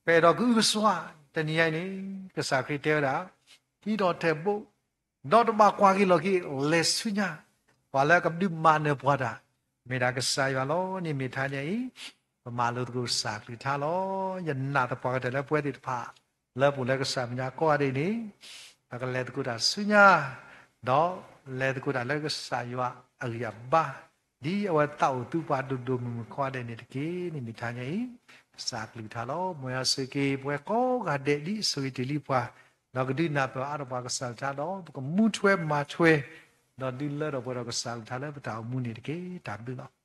ပအဲၣ်ဒိးကအုကစွါ, တနံၤညါအံၤန့ၣ် ကစၢ်ခရံာ်တဲဝဲဒၣ် ဟံးထီၣ်ထီဘိ ဒီးတဘၣ်ကွၢ်က့ၤလီၢ်ခံ လဲၤဆူညါ, ပှၤလၢကဒုးမၤနၢၤပှၤတၢ် မ့ၢ်ဒၣ်ကစၢ်ယွၤလီၤ. န့ၣ်မ့ၢ်တဟါညါအံၤ ပမၤလိသကိးကစၢ်ကလုၢ်ကထါလီၤ. ယနာ်သပှၢ်ကတၢၢ်လၢပဝဲသ့ၣ်တဖၣ် လၢပအိၣ်လၢကစၢ်မဲာ်ညါကိးဂၤဒဲးန့ၣ် ပကလဲၤသကိးတၢ်ဆူညါ, ဒီးလဲၤသကိးတၢ်လၢကစၢ်ယွၤအဂံၢ်အဘါ, ဒ်အဝဲသးအိၣ်သုပှၤဒိၣ်ဒိၣ်မုၢ်မုၢ်ကိးဂၤဒဲးန့ၣ်တက့ၢ်. န့ၣ်မ့ၢ်တဟါညါအံၤ ကစၢ်ကလုၢ်ကထါလီၤ. မ်ယွၤဆိၣ်ဂ့ၤက့ၤ ပှၤကိးဂၤဒဲးဒ်အဆိၣ်ဂ့ၤတ့ၢ်လံပှၤ, ဒီးကဒုးနၢ်ပၢၢ်အါထီၣ်ပှၤကစၢ်ကလုၢ်ကထါဒီး ပကမူထွဲမၤထွဲ, ဒီးဒုးလၢထီၣ်ပှဲၤထီၣ်ကစၢ်ကလုၢ်ကထါလၢပတၢ်အိၣ်မူန့ၣ်တက့ၢ်. တၢ်ဘျုးလီၤ.